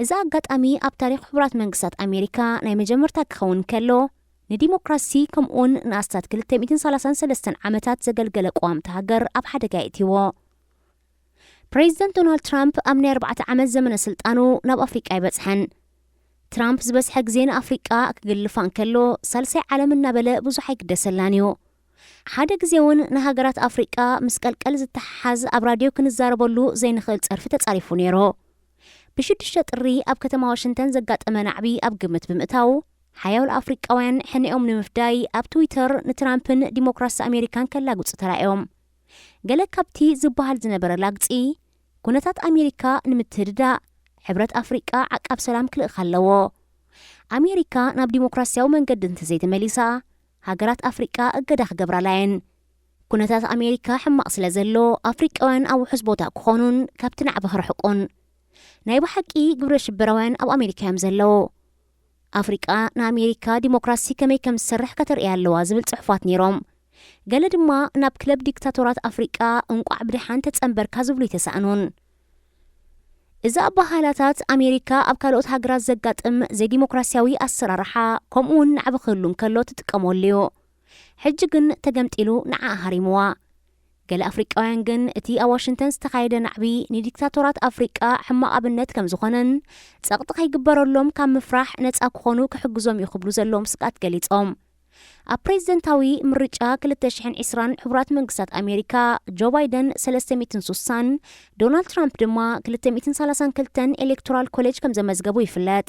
እዚ ኣጋጣሚ ኣብ ታሪኽ ሕቡራት መንግስታት ኣሜሪካ ናይ መጀመርታ ክኸውን እንከሎ፣ ንዲሞክራሲ ከምኡውን ንኣስታት ክልተ ሚእትን ሰላሳን ሰለስተን ዓመታት ዘገልገለ ቅዋም እታ ሃገር ኣብ ሓደጋ የእትይዎ። ፕሬዚደንት ዶናልድ ትራምፕ ኣብ ናይ ኣርባዕተ ዓመት ዘመነ ስልጣኑ ናብ ኣፍሪቃ ኣይበጽሐን። ትራምፕ ዝበዝሐ ግዜ ንኣፍሪቃ ክግልፋ እንከሎ፣ ሳልሳይ ዓለም እናበለ ብዙሕ ኣይግደሰላን እዩ። ሓደ ግዜ እውን ንሃገራት ኣፍሪቃ ምስ ቀልቀል ዝተሓሓዝ ኣብ ራድዮ ክንዛረበሉ ዘይንኽእል ጸርፊ ተጻሪፉ ነይሩ። ብሽዱሽተ ጥሪ ኣብ ከተማ ዋሽንግተን ዘጋጠመ ናዕቢ ኣብ ግምት ብምእታው፣ ሓያሎ ኣፍሪቃውያን ሕነኦም ንምፍዳይ ኣብ ትዊተር ንትራምፕን ዲሞክራሲ ኣሜሪካን ከላግጹ ተራእዮም። ገለ ካብቲ ዝበሃል ዝነበረ ላግጺ፣ ኩነታት ኣሜሪካ ንምትህድዳእ፣ ሕብረት ኣፍሪቃ ዓቃብ ሰላም ክልእኽ ኣለዎ። ኣሜሪካ ናብ ዲሞክራሲያዊ መንገዲ እንተዘይተመሊሳ፣ ሃገራት ኣፍሪቃ እገዳ ክገብራላ እየን። ኩነታት ኣሜሪካ ሕማቕ ስለ ዘሎ፣ ኣፍሪቃውያን ኣብ ውሑስ ቦታ ክኾኑን ካብቲ ናዕቢ ክርሕቁን። ናይ ብሓቂ ግብረ ሽበራውያን ኣብ ኣሜሪካ እዮም ዘለዉ። ኣፍሪቃ ንኣሜሪካ ዲሞክራሲ ከመይ ከም ዝሰርሕ ከተርእያ ኣለዋ ዝብል ጽሑፋት ነይሮም። ገለ ድማ ናብ ክለብ ዲክታቶራት ኣፍሪቃ እንቋዕ ብደሓን ተጸንበርካ ዝብሉ ይተሳእኑን። እዚ ኣበሃህላታት ኣሜሪካ ኣብ ካልኦት ሃገራት ዘጋጥም ዘይዲሞክራሲያዊ ኣሰራርሓ ከምኡ እውን ናዕቢ ክህሉ እንከሎ ትጥቀመሉ እዩ። ሕጂ ግን ተገምጢሉ ንዓኣ ሃሪምዋ። ገለ ኣፍሪቃውያን ግን እቲ ኣብ ዋሽንግተን ዝተኻየደ ናዕቢ ንዲክታቶራት ኣፍሪቃ ሕማቕ ኣብነት ከም ዝኾነን ጸቕጢ ከይግበረሎም ካብ ምፍራሕ ነጻ ክኾኑ ክሕግዞም እዩ ክብሉ ዘለዎም ስግኣት ገሊጾም። ኣብ ፕሬዚደንታዊ ምርጫ ክልተ ሽሕን ዕስራን ሕቡራት መንግስታት ኣሜሪካ ጆ ባይደን ሰለስተ ሚእትን ሱሳን፣ ዶናልድ ትራምፕ ድማ ክልተ ሚእትን ሰላሳን ክልተን ኤሌክቶራል ኮሌጅ ከም ዘመዝገቡ ይፍለጥ።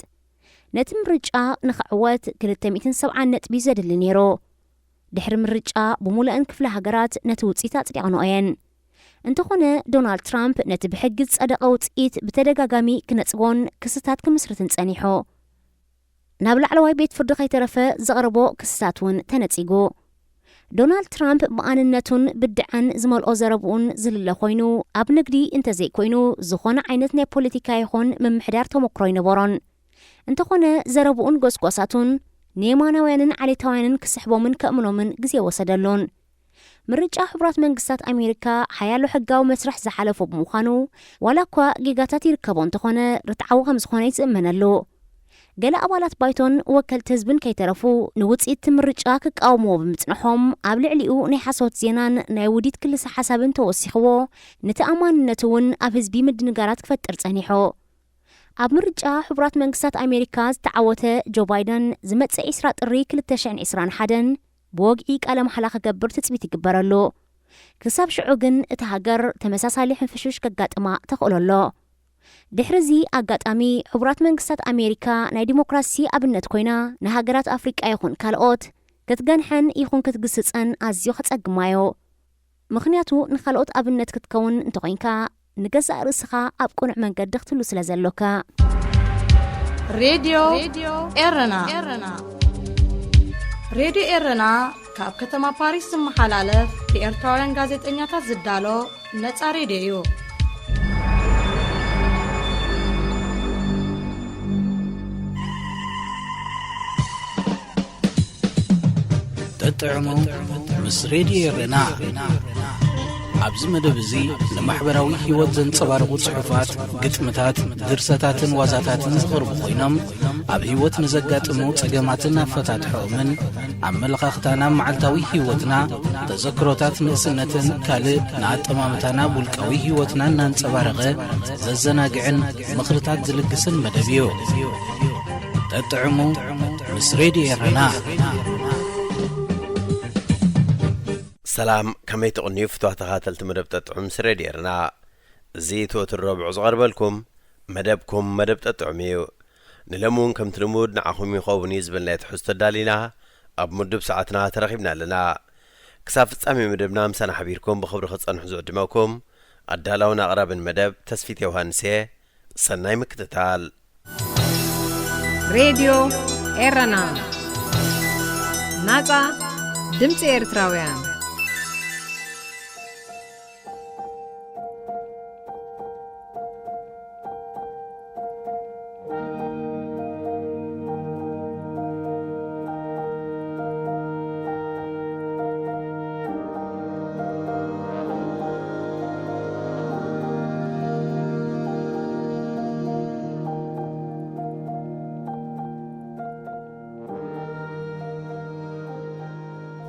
ነቲ ምርጫ ንኽዕወት ክልተ ሚእትን ሰብዓን ነጥቢ ዘድሊ ነይሩ። ድሕሪ ምርጫ፣ ብምሉእን ክፍለ ሃገራት ነቲ ውጽኢት ኣጽዲቐንኦ እየን። እንተኾነ፣ ዶናልድ ትራምፕ ነቲ ብሕጊ ዝጸደቐ ውጽኢት ብተደጋጋሚ ክነጽጎን ክስታት ክምስርትን ጸኒሑ። ናብ ላዕለዋይ ቤት ፍርዲ ከይተረፈ ዘቕረቦ ክስታት እውን ተነጺጉ። ዶናልድ ትራምፕ ብኣንነቱን ብድዐን ዝመልኦ ዘረብኡን ዝልለ ኮይኑ፣ ኣብ ንግዲ እንተዘይኮይኑ፣ ዝኾነ ዓይነት ናይ ፖለቲካ ይኹን ምምሕዳር ተመክሮ ኣይነበሮን። እንተኾነ፣ ዘረብኡን ጎስጓሳቱን ንየማናውያንን ዓሌታውያንን ክስሕቦምን ከእምኖምን ግዜ ወሰደሉን። ምርጫ ሕቡራት መንግስታት ኣሜሪካ ሓያሎ ሕጋዊ መስርሕ ዝሓለፎ ብምዃኑ፣ ዋላ እኳ ጌጋታት ይርከቦ እንተኾነ፣ ርትዓዊ ከም ዝኾነ እዩ ዝእመነሉ። ገለ ኣባላት ባይቶን ወከልቲ ህዝብን ከይተረፉ፣ ንውጽኢት እቲ ምርጫ ክቃወምዎ ብምጽንሖም፣ ኣብ ልዕሊኡ ናይ ሓሶት ዜናን ናይ ውዲት ክልሰ ሓሳብን ተወሲኽዎ፣ ንተኣማንነቱ እውን ኣብ ህዝቢ ምድንጋራት ክፈጥር ጸኒሑ። ኣብ ምርጫ ሕቡራት መንግስታት ኣሜሪካ ዝተዓወተ ጆ ባይደን፣ ዝመጽእ ዕስራ ጥሪ ክልተ ሽሕን ዕስራን ሓደን ብወግዒ ቃለ መሓላ ክገብር ትጽቢት ይግበረሉ። ክሳብ ሽዑ ግን፣ እታ ሃገር ተመሳሳሊ ሕንፍሽፍሽ ከጋጥማ ተኽእሎ ኣሎ። ድሕሪ እዚ ኣጋጣሚ፣ ሕቡራት መንግስታት ኣሜሪካ ናይ ዲሞክራሲ ኣብነት ኮይና፣ ንሃገራት ኣፍሪቃ ይኹን ካልኦት ክትገንሐን ይኹን ክትግስጸን ኣዝዩ ከጸግማዮ። ምኽንያቱ፣ ንኻልኦት ኣብነት ክትከውን እንተኾይንካ፣ ንገዛእ ርእስኻ ኣብ ቅኑዕ መንገዲ ክትህሉ ስለ ዘሎካ። ሬድዮ ኤረና። ሬድዮ ኤረና ካብ ከተማ ፓሪስ ዝመሓላለፍ ብኤርትራውያን ጋዜጠኛታት ዝዳሎ ነጻ ሬድዮ እዩ። ጠጥዕሙ ምስ ሬድዮ ኤረና። ኣብዚ መደብ እዚ ንማሕበራዊ ህይወት ዘንጸባርቑ ጽሑፋት፣ ግጥምታት፣ ድርሰታትን ዋዛታትን ዝቐርቡ ኮይኖም፣ ኣብ ህይወት ንዘጋጥሙ ጸገማትን ኣፈታትሖኦምን፣ ኣመለኻኽታና ኣብ መዓልታዊ ህይወትና፣ ተዘክሮታት ንእስነትን ካልእ ንኣጠማምታና ኣብ ውልቃዊ ህይወትና እናንጸባረቐ ዘዘናግዕን ምኽርታት ዝልግስን መደብ እዩ። ጠጥዕሙ ምስ ሬድዮ ኤረና። ሰላም፣ ከመይ ትቕንዩ ፍትዋት ተኸታተልቲ መደብ ጠጥዑ ምስ ሬድዮ ኤረና? እዚ እቲ ወትሩ ረቡዕ ዝቐርበልኩም መደብኩም መደብ ጠጥዑም እዩ። ንሎሚ እውን ከምቲ ልሙድ ንዓኹም ይኸውን እዩ ዝበልናዮ ትሕዝቶ ኣዳሊና ኣብ ምዱብ ሰዓትና ተረኺብና ኣለና። ክሳብ ፍጻሜ መደብና ምሳና ሓቢርኩም ብኽብሪ ክትጸንሑ ዝዕድመኩም ኣዳላውን ኣቕራብን መደብ ተስፊት ዮሃንስ እየ። ሰናይ ምክትታል። ሬድዮ ኤረና፣ ናጻ ድምጺ ኤርትራውያን።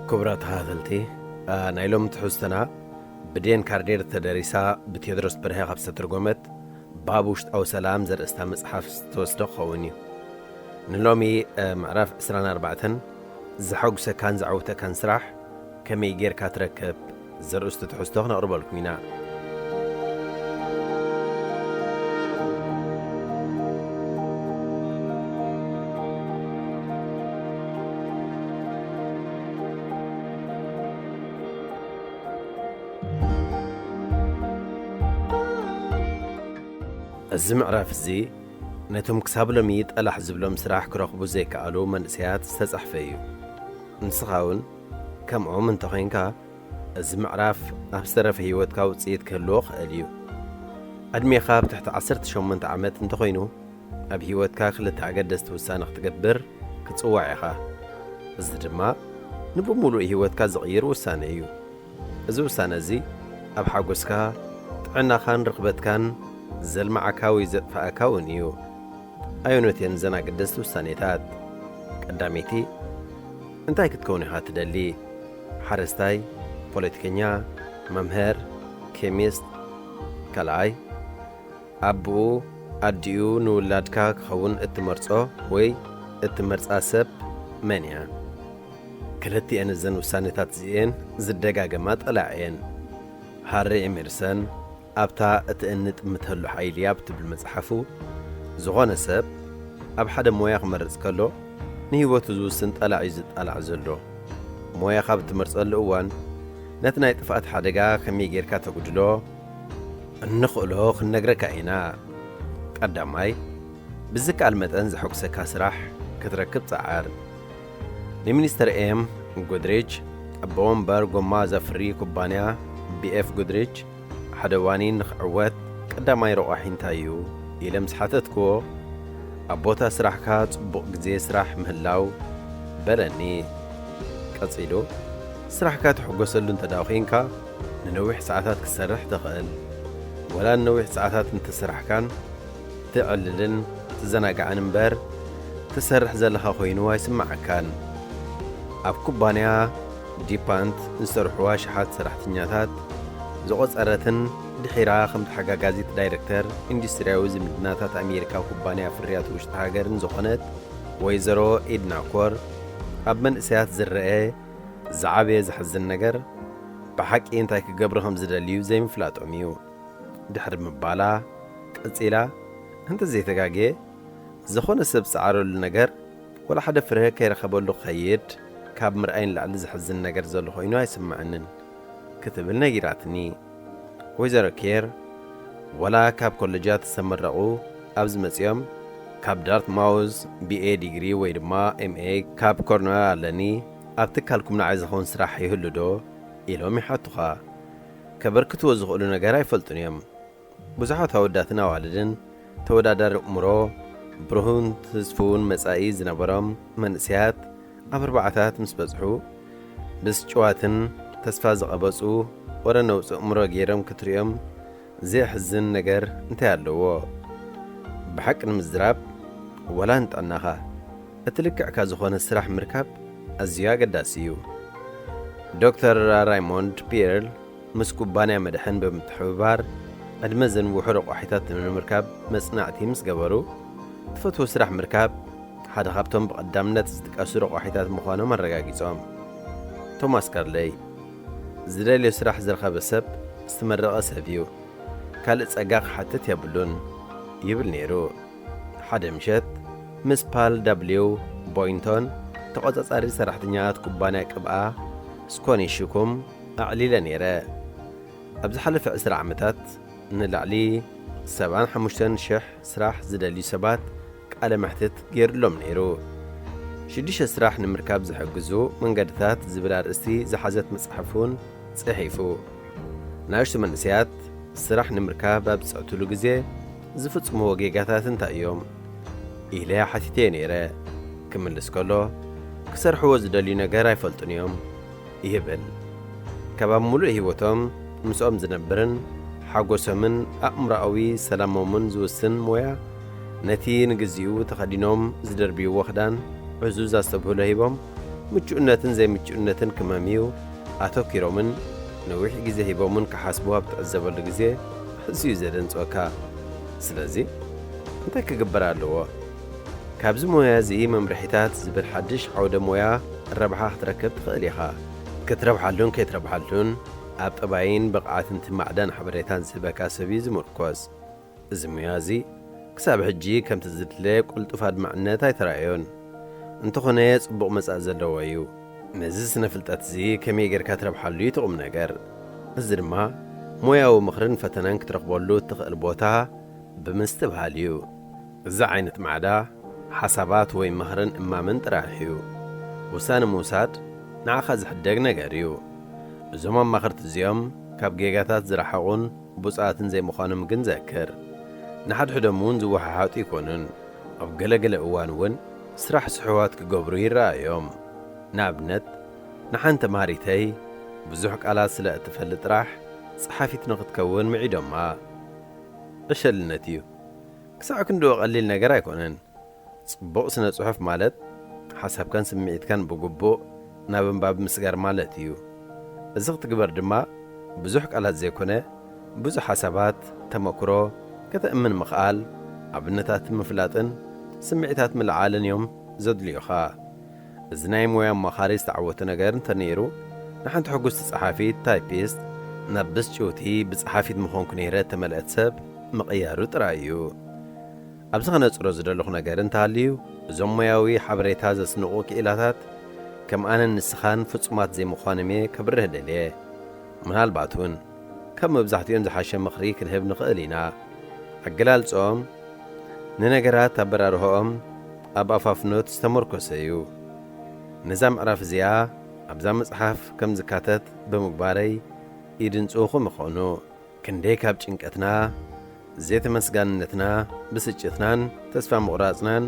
ክቡራት ተኸታተልቲ፣ አ፣ ናይ ሎሚ ትሕዝቶና ብዴን ካርዴር ተደሪሳ ብቴድሮስ በርሀ ካብ ዝተተርጎመት ባብ ውሽጣዊ ሰላም ዘርእስታ መጽሓፍ ዝተወስደ ክኸውን እዩ። ንሎሚ፣ እ፣ ምዕራፍ ዕስራን ኣርባዕተን ዘሐጉሰካን ዘዐውተካን ስራሕ ከመይ ጌርካ ትረክብ ዘርእስቱ ትሕዝቶ ክነቕርበልኩም ኢና። እዚ ምዕራፍ እዚ ነቶም ክሳብ ሎሚ ጠላሕ ዝብሎም ስራሕ ክረኽቡ ዘይከኣሉ መንእሰያት ዝተጻሕፈ እዩ። ንስኻ እውን ከምኦም እንተኾይንካ፣ እዚ ምዕራፍ ኣብ ዝተረፈ ህይወትካ ውጽኢት ክህልዎ ክእል እዩ። ዕድሜኻ ኣብ ትሕቲ ዓሰርተ ሸሞንተ ዓመት እንተኾይኑ፣ ኣብ ህይወትካ ክልተ ኣገደስቲ ውሳነ ክትገብር ክትጽዋዕ ኢኻ። እዚ ድማ ንብምሉእ ህይወትካ ዝቕይር ውሳነ እዩ። እዚ ውሳነ እዚ ኣብ ሓጎስካ፣ ጥዕናኻን ርኽበትካን ዘልምዓካ ወይ ዘጥፍኣካ እውን እዩ። ኣየኖት እየን እዘን ኣገደስቲ ውሳኔታት? ቀዳመይቲ፣ እንታይ ክትከውን ኢኻ ትደሊ? ሓረስታይ፣ ፖለቲከኛ፣ መምህር፣ ኬሚስት? ካልኣይ፣ ኣቦኡ፣ ኣዲኡ ንውላድካ ክኸውን እትመርጾ ወይ እትመርጻ ሰብ መን እያ? ክልቲኤን እዘን ውሳኔታት እዚኤን ዝደጋገማ ጠላዕ እየን። ሃሪ ኤሜርሰን ኣብታ እትእኒ ጥምተሉ ሓይሊ እያ ብትብል መጽሓፉ፣ ዝኾነ ሰብ ኣብ ሓደ ሞያ ክመርጽ ከሎ ንህይወቱ ዝውስን ጠላዕ እዩ ዝጣላዕ ዘሎ። ሞያኻ ብትመርጸሉ እዋን ነቲ ናይ ጥፍኣት ሓደጋ ከመይ ጌርካ ተጉድሎ እንኽእሎ ክንነግረካ ኢና። ቀዳማይ፣ ብዝከኣል መጠን ዘሐጉሰካ ስራሕ ክትረክብ ጸዓር። ንሚኒስተር ኤም ጉድሪች፣ ኣቦ ወንበር ጎማ ዘፍሪ ኩባንያ ቢ ኤፍ ጉድሪች፣ ሓደ ዋኒን ንኽዕወት ቀዳማይ ረቋሒ እንታይ እዩ? ኢለ ምስ ሓተትክዎ፣ ኣብ ቦታ ስራሕካ ጽቡቕ ግዜ ስራሕ ምህላው በለኒ። ቀጺሉ፣ ስራሕካ ትሕጎሰሉ እንተ ደኣ ኾይንካ፣ ንነዊሕ ሰዓታት ክትሰርሕ ትኽእል። ወላ ንነዊሕ ሰዓታት እንተሰራሕካን ትዕልልን ትዘናጋዕን እምበር፣ ትሰርሕ ዘለኻ ኮይኑ ኣይስምዓካን። ኣብ ኩባንያ ዲፓንት ዝሰርሕዋ ኣሽሓት ሰራሕተኛታት ዝቖጸረትን ድሒራ ከም ተሓጋጋዚት ዳይረክተር ኢንዱስትርያዊ ዝምድናታት ኣሜሪካ ኩባንያ ፍርያት ውሽጢ ሃገርን ዝኾነት ወይዘሮ ኤድና ኮር፣ ኣብ መንእሰያት ዝረአ ዝዓበየ ዘሕዝን ነገር፣ ብሓቂ እንታይ ክገብሩ ከም ዝደልዩ ዘይምፍላጦም እዩ። ድሕሪ ምባላ ቀጺላ፣ እንተዘይተጋግየ፣ ዝኾነ ሰብ ዝጸዓረሉ ነገር ወላ ሓደ ፍረ ከይረኸበሉ ክኸይድ ካብ ምርኣይ ንላዕሊ ዘሕዝን ነገር ዘሎ ኮይኑ ኣይስምዓንን ክትብል ነጊራትኒ። ወይዘሮ ኬር፣ ወላ ካብ ኮለጃት ዝተመረቑ ኣብዚ መጺኦም፣ ካብ ዳርትማውዝ ቢ ኤ ዲግሪ ወይ ድማ ኤም ኤ ካብ ኮርነል ኣለኒ፣ ኣብ ትካልኩም ንዓይ ዝኸውን ስራሕ ይህሉ ዶ? ኢሎም ይሓቱኻ። ከበርክትዎ ዝኽእሉ ነገር ኣይፈልጡን እዮም። ብዙሓት ኣወዳትን ኣዋልድን ተወዳዳሪ ኣእምሮ፣ ብሩህን ትስፉውን መጻኢ ዝነበሮም መንእሰያት ኣብ ኣርባዓታት ምስ በጽሑ፣ ብስጭዋትን ተስፋ ዝቐበጹ ወረ ነውጽ ኣእምሮ ገይሮም ክትርእዮም ዘየሕዝን ነገር እንታይ ኣለዎ? ብሓቂ ንምዝራብ፣ ወላ ንጥዕናኻ እቲ ልክዕካ ዝኾነ ስራሕ ምርካብ ኣዝዩ ኣገዳሲ እዩ። ዶክተር ራይሞንድ ፒየርል ምስ ኩባንያ መድሕን ብምትሕብባር፣ ዕድመ ዘንውሑ ረቋሒታት ንምምርካብ መጽናዕቲ ምስ ገበሩ፣ ትፈትዎ ስራሕ ምርካብ ሓደ ካብቶም ብቐዳምነት ዝጥቀሱ ረቋሒታት ምዃኖም ኣረጋጊጾም። ቶማስ ካርለይ፣ ዝደልዮ ስራሕ ዝረኸበ ሰብ ዝተመረቐ ሰብ እዩ። ካልእ ጸጋ ክሓትት የብሉን ይብል ነይሩ። ሓደ ምሸት ምስ ፓል ደብሊው ቦይንቶን፣ ተቖጻጻሪ ሰራሕተኛታት ኩባንያ ቅብኣ ስኮኒ ሽኩም ኣዕሊለ ነይረ። ኣብ ዝሓለፈ ዕስራ ዓመታት ንላዕሊ ሰብዓን ሓሙሽተን ሽሕ ስራሕ ዝደልዩ ሰባት ቃለ መሕትት ገይሩሎም ነይሩ። ሽዱሽተ ስራሕ ንምርካብ ዝሕግዙ መንገድታት ዝብል ኣርእስቲ ዝሓዘት መጽሓፍ እውን ጽሒፉ። ንኣሽቱ መንእሰያት ስራሕ ንምርካብ ኣብ ዝጽዕቱሉ ግዜ ዝፍጽምዎ ጌጋታት እንታይ እዮም? ኢለ ሓቲተዮ ነይረ። ክምልስ ከሎ፣ ክሰርሕዎ ዝደልዩ ነገር ኣይፈልጡን እዮም ይብል። ካብ ኣብ ምሉእ ህይወቶም ምስኦም ዝነብርን ሓጎሶምን ኣእምሮኣዊ ሰላሞምን ዝውስን ሞያ፣ ነቲ ንግዚኡ ተኸዲኖም ዝደርብይዎ ክዳን ዕዙዝ ኣስተብህሎ ሂቦም፣ ምቹእነትን ዘይምቹእነትን ክመምዩ ኣተኲሮምን ነዊሕ ግዜ ሂቦምን ክሓስቡ ኣብ ትዕዘበሉ ግዜ፣ ኣዝዩ ዘደንጽወካ። ስለዚ፣ እንታይ ክግበር ኣለዎ? ካብዚ ሞያ እዚ መምርሒታት ዝብል ሓድሽ ዓውደ ሞያ ረብሓ ክትረክብ ትኽእል ኢኻ። ክትረብሓሉን ከይትረብሓሉን ኣብ ጠባይን ብቕዓትን እቲ ማዕዳን ሓበሬታን ዝህበካ ሰብ እዩ ዝምርኮስ። እዚ ሞያ እዚ ክሳብ ሕጂ ከምቲ ዝድለ ቅልጡፍ ኣድማዕነት ኣይተራእዮን። እንተኾነ ጽቡቕ መጻኢ ዘለዎ እዩ። ነዚ ስነ ፍልጠት እዚ ከመይ ጌርካ ትረብሓሉ እዩ እቲ ቁም ነገር። እዚ ድማ ሞያዊ ምኽርን ፈተናን ክትረኽበሉ እትኽእል ቦታ ብምስትብሃል እዩ። እዚ ዓይነት ማዕዳ ሓሳባት ወይ ምኽርን እማምን ጥራሕ እዩ። ውሳነ ምውሳድ ንዓኻ ዝሕደግ ነገር እዩ። እዞም ኣማኸርቲ እዚኦም ካብ ጌጋታት ዝረሓቑን ብፁዓትን ዘይምዃኖም ግን ዘክር። ንሓድሕዶም እውን ዝወሓሓጡ ኣይኮኑን። ኣብ ገለ ገለ እዋን እውን ስራሕ ስሑዋት ክገብሩ ይረኣዮም። ንኣብነት፣ ንሓንቲ ተምሃሪተይ ብዙሕ ቃላት ስለ እትፈልጥ ጥራሕ ጸሓፊት ንኽትከውን ምዒዶማ። ዕሸልነት እዩ። ክሳዕ ክንድኡ ቀሊል ነገር ኣይኮነን። ጽቡቕ ስነ ጽሑፍ ማለት ሓሳብካን ስምዒትካን ብግቡእ ናብ ኣንባቢ ምስጋር ማለት እዩ። እዚ ክትግበር ድማ ብዙሕ ቃላት ዘይኮነ፣ ብዙሕ ሓሳባት፣ ተመክሮ ከተእምን ምኽኣል፣ ኣብነታት ምፍላጥን ስምዒታት ምልዓልን እዮም ዘድልዩኻ። እዚ ናይ ሞያ ኣማኻሪ ዝተዓወተ ነገር እንተነይሩ፣ ንሓንቲ ሕጉስቲ ጸሓፊት፣ ታይፒስት፣ ናብ ብስጭውቲ ብጸሓፊት ምኾንኩ ነይረ እተመልአት ሰብ ምቕያሩ ጥራይ እዩ። ኣብዚ ከነጽሮ ዝደለኹ ነገር እንተሃልዩ፣ እዞም ሞያዊ ሓበሬታ ዘስንቑ ክኢላታት ከም ኣነን ንስኻን ፍጹማት ዘይምዃኖም እየ ከብርህ ደልየ። ምናልባት እውን ካብ መብዛሕትኦም ዝሓሸ ምኽሪ ክንህብ ንኽእል ኢና። ኣገላልጾኦም ንነገራት ኣበራርሆኦም ኣብ ኣፋፍኖት ዝተመርኮሰ እዩ። ነዛ ምዕራፍ እዚኣ ኣብዛ መጽሓፍ ከም ዝካተት ብምግባረይ ይድንጽኹም ይኾኑ። ክንደይ ካብ ጭንቀትና፣ ዘይተመስጋንነትና፣ ብስጭትናን ተስፋ ምቑራጽናን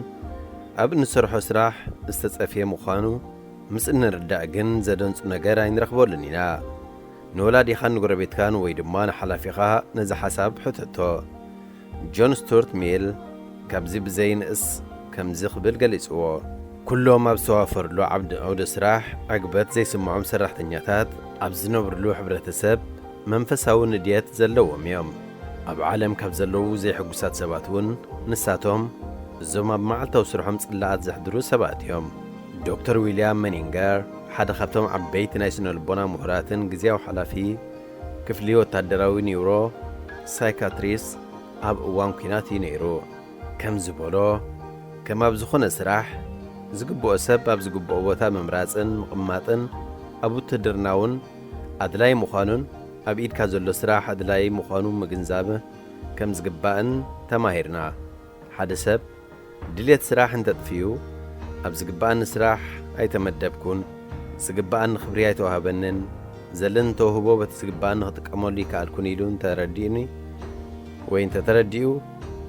ኣብ እንሰርሖ ስራሕ ዝተጸፍየ ምዃኑ ምስ እንርዳእ ግን ዘደንጹ ነገር ኣይንረኽበሉን ኢና። ንወላዲኻን ንጎረቤትካን ወይ ድማ ንሓላፊኻ ነዚ ሓሳብ ሕተቶ። ጆን ስቱርት ሚል ካብዚ ብዘይንእስ ከምዚ ክብል ገሊጽዎ። ኩሎም ኣብ ዝተዋፈርሉ ዓብዲ-፣ ዓውደ ስራሕ ዕግበት ዘይስምዖም ሰራሕተኛታት ኣብ ዝነብርሉ ሕብረተሰብ መንፈሳዊ ንድየት ዘለዎም እዮም። ኣብ ዓለም ካብ ዘለዉ ዘይሕጉሳት ሰባት እውን ንሳቶም እዞም ኣብ መዓልታዊ ስርሖም ጽላኣት ዘሕድሩ ሰባት እዮም። ዶክተር ዊልያም መኒንገር ሓደ ካብቶም ዓበይቲ ናይ ስነ ልቦና ምሁራትን ግዜያዊ ሓላፊ ክፍሊ ወታደራዊ ኒውሮ ሳይካትሪስ ኣብ እዋን ኲናት እዩ ነይሩ። ከም ዝበሎ፣ ከም ኣብ ዝኾነ ስራሕ ዝግብኦ ሰብ ኣብ ዝግብኦ ቦታ ምምራጽን ምቕማጥን ኣብ ውትድርና እውን ኣድላይ ምዃኑን ኣብ ኢድካ ዘሎ ስራሕ ኣድላይ ምዃኑ ምግንዛብ ከም ዝግባእን ተማሂርና። ሓደ ሰብ ድልየት ስራሕ እንተጥፍዩ፣ ኣብ ዝግባኣኒ ስራሕ ኣይተመደብኩን፣ ዝግባኣኒ ክብሪ ኣይተዋህበንን፣ ዘለኒ ተውህቦ በቲ ዝግባኣኒ ክጥቀመሉ ይከኣልኩን ኢሉ እንተረዲኡኒ ወይ እንተተረዲኡ፣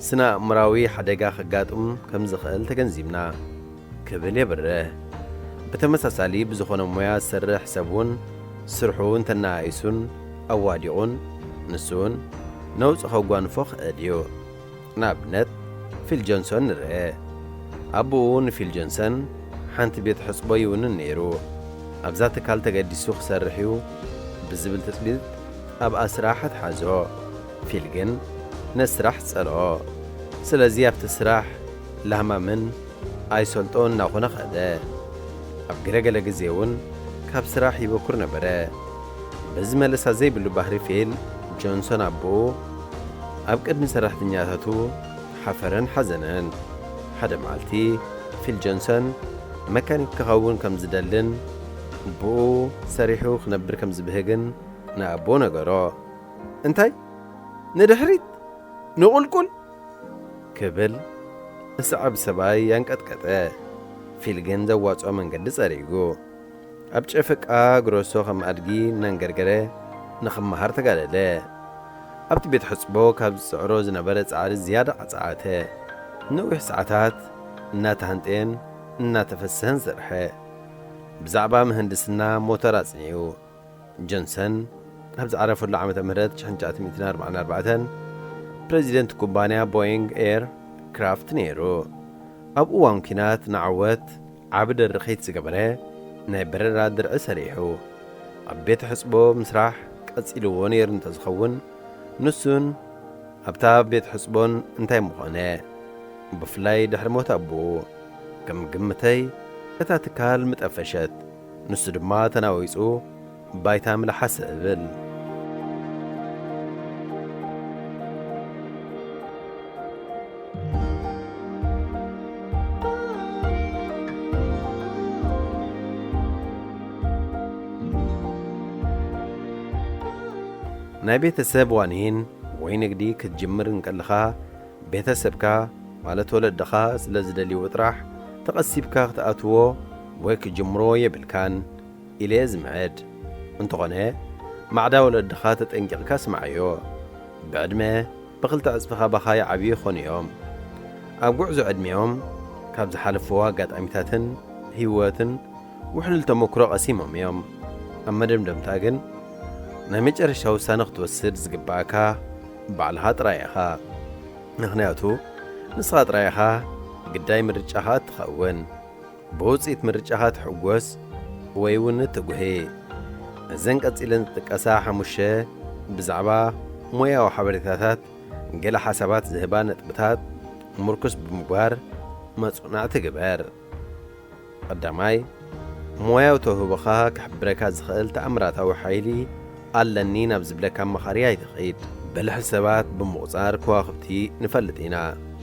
ስነ ኣእምራዊ ሓደጋ ከጋጥም ከም ዝኽእል ተገንዚብና ክብል የብርህ። ብተመሳሳሊ ብዝኾነ ሞያ ዝሰርሕ ሰብ እውን ስርሑ እንተነኣኢሱን ኣዋዲቑን ንሱ እውን ነውጺ ከጓንፎ ክእል እዩ። ንኣብነት ፊል ጆንሶን ንርአ። ኣቦኡ ንፊል ጆንሰን ሓንቲ ቤት ሕጽቦ ይውንን ነይሩ። ኣብዛ ትካል ተገዲሱ ክሰርሕ እዩ ብዝብል ትጽቢት ኣብኣ ስራሕ ኣትሓዞ። ፊል ግን ነቲ ስራሕ ጸልኦ። ስለዚ ኣብቲ ስራሕ ላህማምን ኣይሰልጦ እናኾነ ኸደ። ኣብ ገለገለ ግዜ እውን ካብ ስራሕ ይበኩር ነበረ። በዚ መለሳ ዘይብሉ ባህሪ ፊል ጆንሶን ኣቦኡ ኣብ ቅድሚ ሰራሕተኛታቱ ሓፈረን ሓዘነን። ሓደ መዓልቲ ፊል ጆንሰን መካኒክ ክኸውን ከም ዝደልን ብኡ ሰሪሑ ክነብር ከም ዝብህግን ንኣቦኡ ነገሮ። እንታይ? ንድሕሪት? ንቑልቁል? ክብል ዝስዕብ ሰብኣይ ኣንቀጥቀጠ። ፊል ግን ዘዋጽኦ መንገዲ ጸሪጉ። ኣብ ጨፍቃ ግሮሶ ከም ኣድጊ እናንገርገረ ንኽመሃር ተጋደለ። ኣብቲ ቤት ሕጽቦ ካብ ዝጽዕሮ ዝነበረ ጻዕሪ ዝያዳ ኣጻዓተ። ነዊሕ ሰዓታት እናተሃንጠየን እናተፈስሀን ሰርሐ። ብዛዕባ ምህንድስና ሞተር ኣጽኒዑ። ጆንሰን ኣብ ዝዓረፈሉ ዓመተ ምህረት ሽሕን ትሽዓተ ሚእትን ኣርባዓን ኣርባዕተን ፕረዚደንት ኩባንያ ቦይንግ ኤር ክራፍት ነይሩ። ኣብ እዋን ኲናት ንዓወት ዓቢ ድርኺት ዝገበረ ናይ በረራ ድርዒ ሰሪሑ። ኣብ ቤት ሕጽቦ ምስራሕ ቀጺልዎ ነይሩ እንተዝኸውን፣ ንሱን ኣብታ ቤት ሕጽቦን እንታይ ምኾነ? ብፍላይ ድሕሪ ሞት ኣቦኡ። ከም ግምተይ፣ እታ ትካል ምጠፈሸት። ንሱ ድማ ተናዊጹ ባይታ ምልሓሰ እብል። ናይ ቤተሰብ ዋኒን ወይ ንግዲ ክትጅምር እንከለኻ፣ ቤተሰብካ ማለት ወለድኻ ስለ ዝደልይዎ ጥራሕ ተቐሲብካ ክትኣትዎ ወይ ክትጅምርዎ የብልካን ኢለ እየ ዝምዕድ። እንተኾነ፣ ማዕዳ ወለድኻ ተጠንቂቕካ ስምዓዮ። ብዕድመ ብኽልተ ዕጽፊ ካባኻ ይዓብዩ ይኾኑ እዮም። ኣብ ጉዕዞ ዕድሜኦም ካብ ዝሓለፍዎ ኣጋጣሚታትን ህይወትን ውሕሉል ተመክሮ ቀሲሞም እዮም። ኣብ መደምደምታ ግን፣ ናይ መጨረሻ ውሳነ ክትወስድ ዝግብኣካ ባዕልኻ ጥራይ ኢኻ። ምኽንያቱ፣ ንስኻ ጥራይ ኢኻ ግዳይ ምርጫኻ እትኸውን። ብውጽኢት ምርጫኻ ትሕጎስ ወይ እውን ትጉሂ። እዘን ቀጺለን ዝጥቀሳ ሓሙሽተ ብዛዕባ ሞያዊ ሓበሬታታት ገለ ሓሳባት ዝህባ ነጥብታት ምርኩስ ብምግባር መጽናዕቲ ግበር። ቀዳማይ፣ ሞያዊ ተውህቦኻ ክሕብረካ ዝኽእል ተኣምራታዊ ሓይሊ ኣለኒ ናብ ዝብለካ ኣማኻሪ ኣይትኺድ። ብልሒ ሰባት ብምቑጻር ከዋኽብቲ ንፈልጥ ኢና።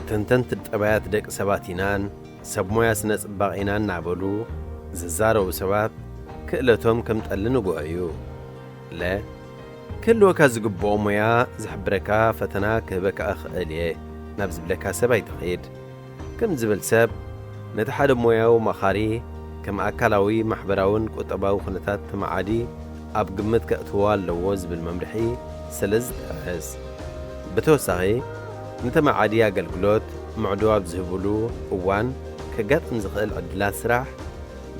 ተንተንቲ ጠባያት ደቂ ሰባት ኢናን ሰብ ሞያ ስነ ጽባቕ ኢናን እናበሉ ዝዛረቡ ሰባት ክእለቶም ከም ጠሊ ንግሆ እዩ። ለ ክህልወካ ዝግብኦ ሞያ ዝሕብረካ ፈተና ክህበካ እኽእል እየ ናብ ዝብለካ ሰብ ኣይትኺድ። ከም ዝብል ሰብ ነቲ ሓደ ሞያዊ መኻሪ ከም ኣካላዊ፣ ማሕበራውን ቁጠባዊ ኩነታት ተመዓዲ ኣብ ግምት ከእትዎ ኣለዎ ዝብል መምርሒ ስለ ዝጠቕስ። ብተወሳኺ ንተመዓዲ ኣገልግሎት ምዕዶ ኣብ ዝህብሉ እዋን ከጋጥም ዝኽእል ዕድላት ስራሕ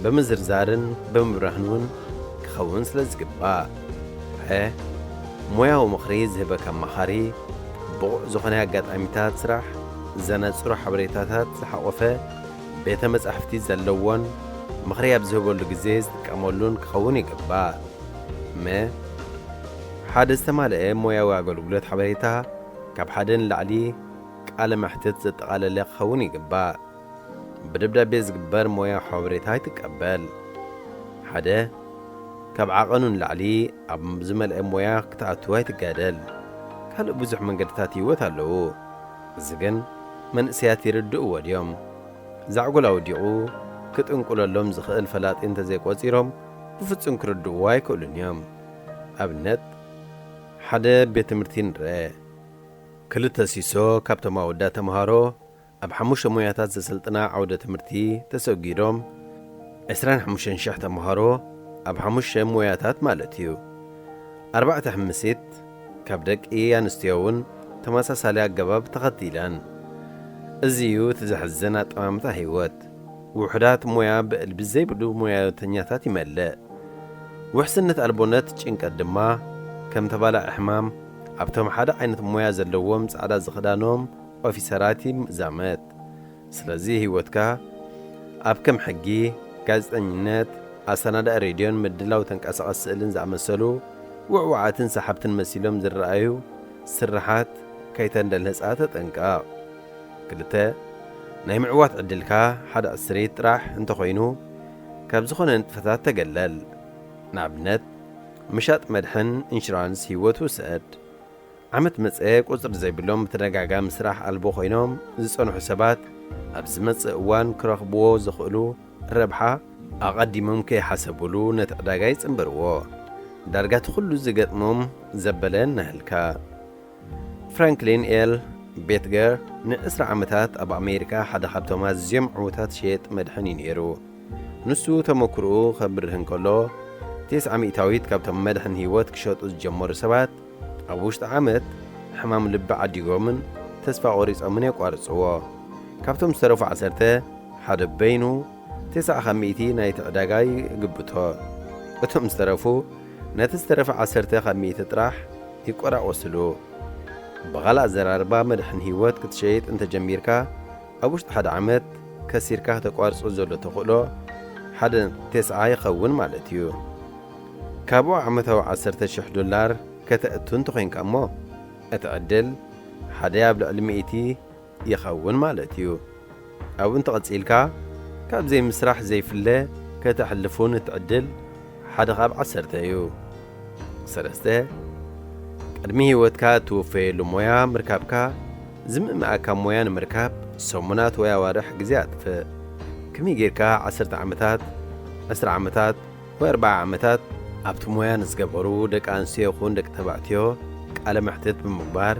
ብምዝርዛርን ብምብራህን እውን ክኸውን ስለ ዝግባእ። ሐ ሞያዊ ምኽሪ ዝህበካ ኣማኻሪ ብቑዕ ዝኾነ ኣጋጣሚታት ስራሕ ዘነጽሩ ሓበሬታታት ዝሓቖፈ ቤተ መጻሕፍቲ ዘለዎን ምኽሪ ኣብ ዝህበሉ ግዜ ዝጥቀመሉን ክኸውን ይግባእ። መ ሓደ ዝተማልአ ሞያዊ ኣገልግሎት ሓበሬታ ካብ ሓደ ንላዕሊ ቃለ መሕትት ዘጠቓለለ ክኸውን ይግባእ። ብደብዳቤ ዝግበር ሞያ ሓበሬታ ኣይትቀበል። ሓደ ካብ ዓቐኑ ንላዕሊ ኣብ ዝመልአ ሞያ ክትኣቱ ኣይትጋደል። ካልእ ብዙሕ መንገድታት ህይወት ኣለዉ። እዚ ግን መንእሰያት ይርድእዎ ድዮም? ዛዕጎል ኣውዲቑ ክጥንቁለሎም ዝኽእል ፈላጢ እንተዘይቆጺሮም ብፍጹም ክርድእዎ ኣይክእሉን እዮም። ኣብነት ሓደ ቤት ትምህርቲ ንርአ። ክልተ ሲሶ ካብቶም ኣወዳት ተምሃሮ ኣብ ሓሙሽተ ሞያታት ዘሰልጥና ዓውደ ትምህርቲ ተሰጊዶም ዕስራን ሓሙሽተን ሽሕ ተምሃሮ ኣብ ሓሙሽተ ሞያታት ማለት እዩ። ኣርባዕተ ሕምሲት ካብ ደቂ ኣንስትዮ እውን ተመሳሳሊ ኣገባብ ተኸቲለን። እዚ እዩ እቲ ዘሕዝን ኣጠማምታ ህይወት። ውሑዳት ሞያ ብዕል ብዘይብሉ ሞያተኛታት ይመልእ። ውሕስነት ኣልቦነት ጭንቀት ድማ ከም ተባላዒ ሕማም ኣብቶም ሓደ ዓይነት ሞያ ዘለዎም ጻዕዳ ዝኽዳኖም ኦፊሰራት ይዛመት። ስለዚ ህይወትካ ኣብ ከም ሕጊ፣ ጋዜጠኝነት፣ ኣሰናዳኢ ሬድዮን ምድላው ተንቀሳቐሲ ስእልን ዝኣመሰሉ ውዕውዓትን ሰሓብትን መሲሎም ዝረኣዩ ስርሓት ከይተንደልህጻ ተጠንቀቕ። ክልተ ናይ ምዕዋት ዕድልካ ሓደ ዕስሪት ጥራሕ እንተኾይኑ ካብ ዝኾነ ንጥፈታት ተገለል። ንኣብነት ምሻጥ መድሕን ኢንሹራንስ ህይወት ውሰድ። ዓመት መጸ ቁጽሪ ዘይብሎም ብተደጋጋሚ ስራሕ ኣልቦ ኮይኖም ዝጸንሑ ሰባት ኣብ ዝመጽእ እዋን ክረኽብዎ ዝኽእሉ ረብሓ ኣቐዲሞም ከይሓሰብሉ ነቲ ዕዳጋ ይጽንበርዎ። ዳርጋ እቲ ኩሉ ዝገጥሞም ዘበለ እናሃልካ። ፍራንክሊን ኤል ቤትገር ንዕስራ ዓመታት ኣብ ኣሜሪካ ሓደ ካብቶም ኣዝዮም ዕዉታት ሸየጢ መድሕን እዩ ነይሩ። ንሱ ተመክሮኡ ከብርህ እንከሎ፣ ተስዓ ሚእታዊት ካብቶም መድሕን ህይወት ክሸጡ ዝጀመሩ ሰባት ኣብ ውሽጢ ዓመት ሕማም ልቢ ዓዲጎምን ተስፋ ቆሪጾምን የቋርጽዎ። ካብቶም ዝተረፉ ዓሰርተ ሓደ በይኑ ተስዓ ካብ ሚእቲ ናይቲ ዕዳጋ ይግብቶ። እቶም ዝተረፉ ነቲ ዝተረፈ ዓሰርተ ካብ ሚእቲ ጥራሕ ይቆራቆስሉ። ብኻልእ ኣዘራርባ መድሕን ህይወት ክትሸይጥ እንተጀሚርካ ኣብ ውሽጢ ሓደ ዓመት ከሲርካ ከተቋርጾ ዘሎ ተኽእሎ ሓደ ተስዓ ይኸውን ማለት እዩ። ካብኡ ዓመታዊ ዓሰርተ ሽሕ ዶላር ከተእቱ እንተኾይንካ እሞ እቲ ዕድል ሓደ ኣብ ልዕሊ ሚእቲ ይኸውን ማለት እዩ። ኣብኡ እንተቐጺልካ ካብ ዘይምስራሕ ዘይፍለ ከተሕልፉ እቲ ዕድል ሓደ ካብ ዓሰርተ እዩ። ሰለስተ ቅድሚ ህይወትካ እትውፈየሉ ሞያ ምርካብካ ዝምእምኣካ ሞያ ንምርካብ ሰሙናት ወይ ኣዋርሕ ግዜ ኣጥፍእ። ከመይ ጌርካ ዓሰርተ ዓመታት፣ ዕስራ ዓመታት ወይ ኣርብዓ ዓመታት ኣብቲ ሞያ ንዝገበሩ ደቂ ኣንስትዮ ይኹን ደቂ ተባዕትዮ ቃለ መሕትት ብምግባር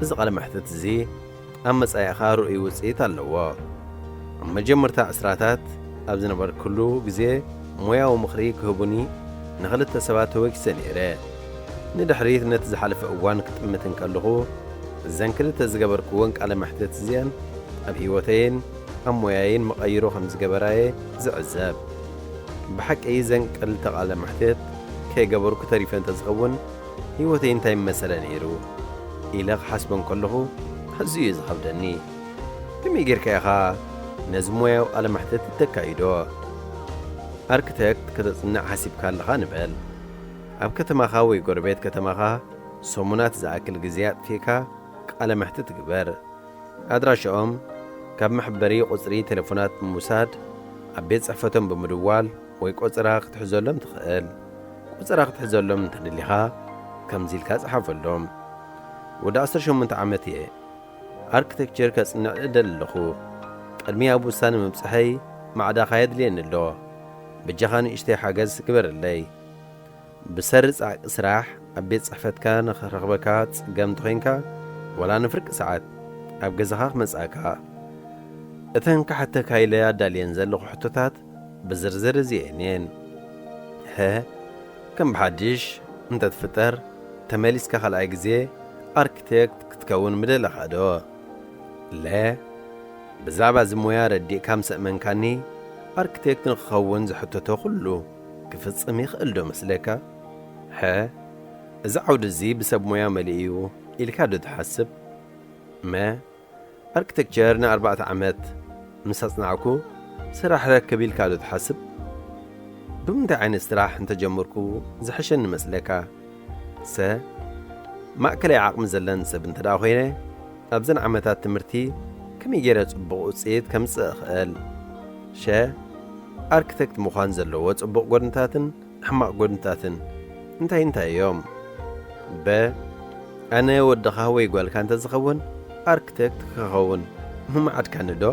እዚ ቃለ መሕትት እዚ ኣብ መጻኢኻ ርኡይ ውጽኢት ኣለዎ። ኣብ መጀመርታ ዕስራታት ኣብ ዝነበርኩሉ ግዜ ሞያዊ ምኽሪ ክህቡኒ ንኽልተ ሰባት ተወኪሰ ነይረ። ንድሕሪት ነቲ ዝሓለፈ እዋን ክጥምት እንከለኹ እዘን ክልተ ዝገበርክወን ቃለ መሕትት እዚኣን ኣብ ህይወተይን ኣብ ሞያይን መቐይሮ ከም ዝገበራየ ዝዕዘብ። ብሓቂ እዘን ክልተ ቃለ መሕትት ከይገበርኩ ተሪፈ እንተዝኸውን ህይወተይ እንታይ ምመሰለ ነይሩ ኢለ ክሓስቦ እንከለኹ ኣዝዩ እዩ ዝኸብደኒ። ከመይ ጌርካ ኢኻ ነዚ ሞያዊ ቃለ መሕትት እተካይዶ? ኣርክቴክት ከተጽንዕ ሓሲብካ ኣለኻ ንበል። ኣብ ከተማኻ ወይ ጎረቤት ከተማኻ ሰሙናት ዝኣክል ግዜ ኣጥፊእካ ቃለ መሕትት ግበር። ኣድራሻኦም ካብ መሕበሪ ቁጽሪ ቴሌፎናት ብምውሳድ ኣብ ቤት ጽሕፈቶም ብምድዋል ወይ ቆጸራ ክትሕዘሎም ትኽእል። ቆጸራ ክትሕዘሎም እንተደሊኻ ከምዚ ኢልካ ጽሓፈሎም። ወዲ ዓሰርተ ሸሞንተ ዓመት እየ። ኣርክቴክቸር ከጽንዕ እደሊ ኣለኹ። ቅድሚ ኣብ ውሳነ ምብጽሐይ ማዕዳኻ የድልየኒ ኣሎ። በጃኻ ንእሽተይ ሓገዝ ግበረለይ። ብሰሪ ጻዕቂ ስራሕ ኣብ ቤት ጽሕፈትካ ንኽረኽበካ ጸገም እንተኾይንካ፣ ዋላ ንፍርቂ ሰዓት ኣብ ገዛኻ ክመጽኣካ። እተን ክሓተካ ኢለ ኣዳልየን ዘለኹ ሕቶታት ብዝርዝር እዚኤን እየን። ሀ፣ ከም ብሓድሽ እንተትፍጠር፣ ተመሊስካ ካልኣይ ግዜ ኣርክቴክት ክትከውን ምደለኻ ዶ? ለ፣ ብዛዕባ እዚ ሞያ ረዲእካ ምስ ኣእመንካኒ፣ ኣርክቴክት ንኽኸውን ዝሕተቶ ኩሉ ክፍጽም ይኽእል ዶ መስለካ? ሐ፣ እዚ ዓውዲ እዚ ብሰብ ሞያ መሊኡ እዩ ኢልካ ዶ ትሓስብ? መ፣ ኣርክቴክቸር ንኣርባዕተ ዓመት ምስ ኣጽናዕኩ ስራሕ ረክብ ኢልካ ዶ ትሓስብ? ብምንታይ ዓይነት ስራሕ እንተጀመርኩ ዝሕሸኒ መስለካ? ሰ፣ ማእከላይ ዓቕሚ ዘለኒ ሰብ እንተ ደኣ ኮይነ፣ ኣብዘን ዓመታት ትምህርቲ ከመይ ገይረ ጽቡቕ ውጽኢት ከምጽእ እኽእል? ሸ፣ ኣርክቴክት ምዃን ዘለዎ ጽቡቕ ጎድንታትን ሕማቕ ጎድንታትን እንታይ እንታይ እዮም? በ፣ ኣነ ወድኻ ወይ ጓልካ እንተ ዝኸውን ኣርክቴክት ክኸውን ምመዓድካኒ ዶ?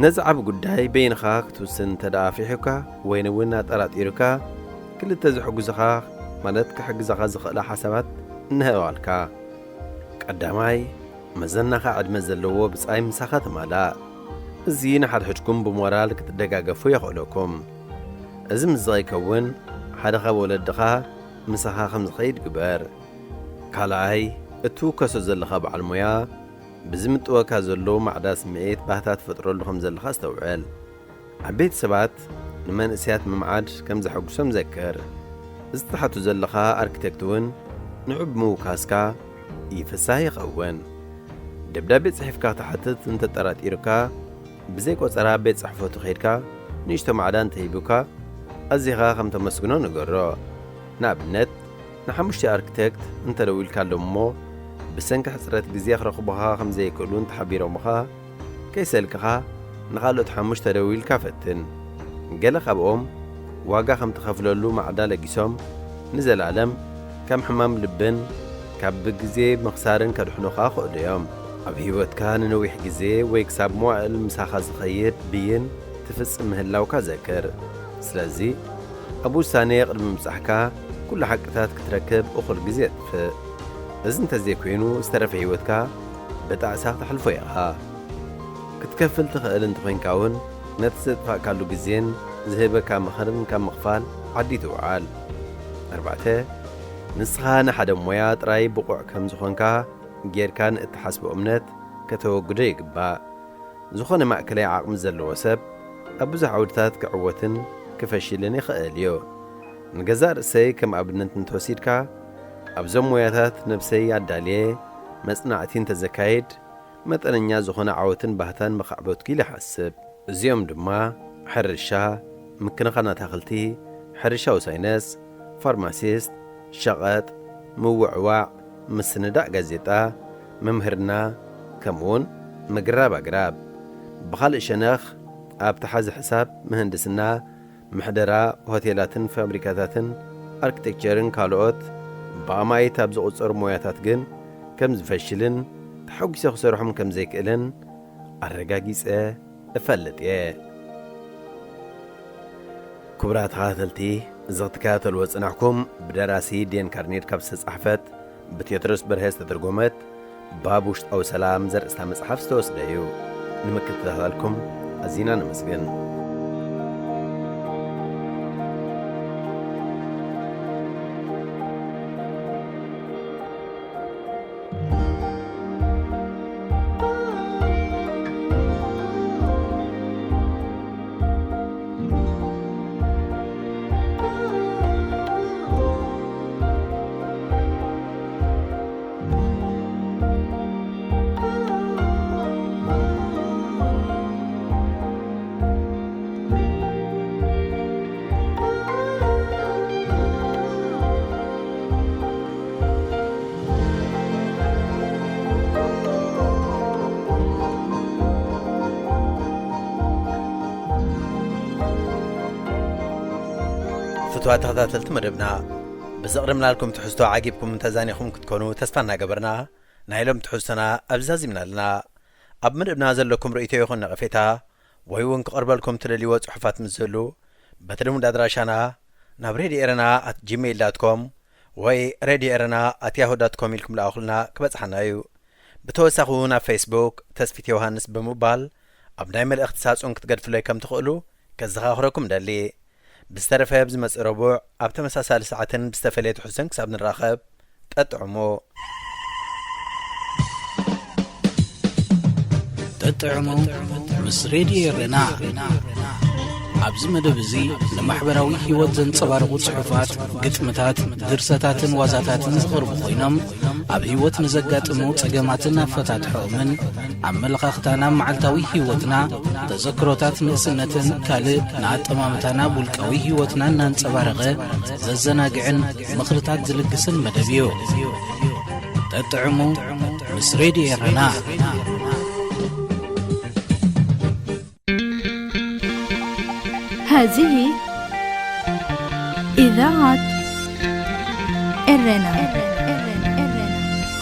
ነዚ ዓቢ ጉዳይ በይንኻ ክትውስን እንተ ደኣ ኣፍሒሑካ ወይን እውን ኣጠራጢሩካ፣ ክልተ ዝሕግዙኻ ማለት ክሕግዛኻ ዝኽእላ ሓሳባት እንሀዋልካ። ቀዳማይ፣ መዘናኻ ዕድመ ዘለዎ ብጻይ ምሳኻ ተማላእ። እዚ ንሓድሕድኩም ብሞራል ክትደጋገፉ የኽእለኩም። እዚ ምስ ዝኸይከውን፣ ሓደ ካብ ወለድኻ ምሳኻ ከም ዝኸይድ ግበር። ካልኣይ፣ እትውከሶ ዘለኻ በዓል ሞያ ብዝምጥወካ ዘሎ ማዕዳ ስምዒት ባህታ ትፈጥረሉ ከም ዘለኻ ኣስተውዕል። ዓበይቲ ሰባት ንመንእሰያት ምምዓድ ከም ዘሐጉሶም ዘክር። እዚ ትሓቱ ዘለኻ ኣርክቴክት እውን ንዑ ብምውካስካ ይፍሳህ ይኸውን። ደብዳቤ ጽሒፍካ ክትሓትት እንተጠራጢሩካ፣ ብዘይ ቆጸራ ቤት ጽሕፈቱ ከይድካ ንእሽቶ ማዕዳ እንተሂቡካ፣ ኣዚኻ ከም ተመስግኖ ንገሮ። ንኣብነት፣ ንሓሙሽተ ኣርክቴክት እንተደዊልካሎም እሞ፣ ብሰንኪ ሕጽረት ግዜ ክረኽቡኻ ከም ዘይክእሉ እንተሓቢሮምኻ፣ ከይሰልክኻ ንኻልኦት ሓሙሽተ ደዊልካ ፈትን። ገለ ካብኦም ዋጋ ከም ትኸፍለሉ ማዕዳ ለጊሶም፣ ንዘለኣለም ካብ ሕማም ልብን ካብ ብግዜ ምኽሳርን ከድሕኑኻ ይኽእሉ እዮም። ኣብ ህይወትካ ንነዊሕ ግዜ ወይ ክሳብ መዋእል ምሳኻ ዝኸይድ ብይን ትፍጽም ምህላውካ ዘክር። ስለዚ፣ ኣብ ውሳኔ ቅድሚ ምብጻሕካ፣ ኩሉ ሓቅታት ክትረክብ እኹል ግዜ ኣጥፍእ። እዚ እንተዘይኮይኑ፣ ዝተረፈ ህይወትካ ብጣዕሳ ክትሕልፎ ኢኻ። ክትከፍል ትኽእል እንተኾይንካ እውን፣ ነቲ ዘጥፋእካሉ ግዜን ዝህበካ ምኽርን ካብ ምኽፋል ዓዲ ትውዓል። ኣርባዕተ፣ ንስኻ ንሓደ ሞያ ጥራይ ብቑዕ ከም ዝኾንካ ጌርካ ንእትሓስቦ እምነት ከተወግዶ ይግባእ። ዝኾነ ማእከላይ ዓቕሚ ዘለዎ ሰብ ኣብ ብዙሕ ዓውድታት ክዕወትን ክፈሽልን ይኽእል እዩ። ንገዛእ ርእሰይ ከም ኣብነት እንተወሲድካ፣ ኣብዞም ሞያታት ነብሰይ ኣዳልየ መጽናዕቲ እንተዘካይድ፣ መጠነኛ ዝኾነ ዓወትን ባህታን ምኻዕበትኩ ኢለ እሓስብ። እዚኦም ድማ፣ ሕርሻ፣ ምክንኻን ኣታኽልቲ፣ ሕርሻዊ ሳይነስ፣ ፋርማሲስት፣ ሸቐጥ፣ ምውዕዋዕ፣ ምስንዳእ ጋዜጣ፣ ምምህርና፣ ከምኡውን ምግራብ ኣግራብ። ብኻልእ ሸነኽ፣ ኣብቲ ሓዚ ሕሳብ፣ ምህንድስና፣ ምሕደራ፣ ሆቴላትን ፋብሪካታትን፣ ኣርክቴክቸርን ካልኦት ብኣማኢት ኣብ ዝቑጸሩ ሞያታት ግን ከም ዝፈሽልን ተሓጒሰ ክሰርሖም ከም ዘይክእልን ኣረጋጊጸ እፈልጥ እየ። ክቡራት ተኸታተልቲ፣ እዚ ክትከታተልዎ ዝጸናሕኩም ብደራሲ ዴን ካርኔድ ካብ ዝተጻሕፈት ብቴዎድሮስ በርሀ ዝተተርጎመት ባብ ውሽጣዊ ሰላም ዘርእስታ መጽሓፍ ዝተወስደ እዩ። ንምክትታታልኩም ኣዚና ነመስግን። ፍቱዋት ተኸታተልቲ መደብና፣ ብዘቕረብናልኩም ትሕዝቶ ዓጊብኩም ተዛኒኹም ክትኮኑ ተስፋ እናገበርና፣ ናይ ሎም ትሕዝቶና ኣብዚ ዛዚምና ኣለና። ኣብ መደብና ዘለኩም ርእይቶ ይኹን ነቐፌታ፣ ወይ እውን ክቐርበልኩም ትደልይዎ ጽሑፋት ምስ ዝህሉ፣ በቲ ልሙድ ኣድራሻና ናብ ሬድዮ ኤረና ኣት ጂሜይል ዳት ኮም ወይ ሬድዮ ኤረና ኣት ያሁ ዳት ኮም ኢልኩም ልኣኹልና፣ ክበጽሓና እዩ። ብተወሳኺ እውን ኣብ ፌስቡክ ተስፊት ዮሃንስ ብምባል ኣብ ናይ መልእኽቲ ሳጹን ክትገድፍለይ ከም ትኽእሉ ከዘኻኽረኩም ደሊ። ብዝተረፈ ኣብ ዝመጽእ ረቡዕ ኣብ ተመሳሳሊ ሰዓትን ብዝተፈለየ ትሕዝቶን ክሳብ ንራኸብ፣ ጠጥዕሙ። ጠጥዕሙ ምስ ሬድዮ ኤረና። ኣብዚ መደብ እዚ ንማሕበራዊ ህይወት ዘንጸባርቑ ጽሑፋት፣ ግጥምታት፣ ድርሰታትን ዋዛታትን ዝቐርቡ ኮይኖም፣ ኣብ ህይወት ንዘጋጥሙ ጸገማትን ኣፈታትሖኦምን፣ ኣመለኻኽታና ኣብ መዓልታዊ ህይወትና፣ ተዘክሮታት ንእስነትን ካልእ ንኣጠማምታና ኣብ ውልቃዊ ህይወትና እናንጸባረቐ ዘዘናግዕን ምኽርታት ዝልግስን መደብ እዩ። ጠጥዕሙ ምስ ሬድዮ ኤረና። هذه إذاعة إرنا.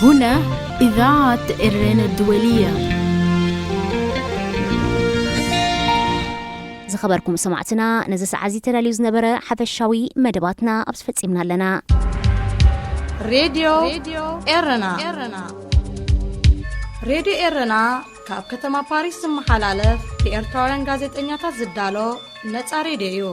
هنا إذاعة إرنا الدولية. ዝኸበርኩም ሰማዕትና፣ ነዚ ሰዓት እዚ ተዳልዩ ዝነበረ ሓፈሻዊ መደባትና ኣብዚ ፈጺምና ኣለና። ሬድዮ ኤረና። ሬድዮ ኤረና ካብ ከተማ ፓሪስ ዝመሓላለፍ ብኤርትራውያን ጋዜጠኛታት ዝዳሎ ነጻ ሬድዮ እዩ።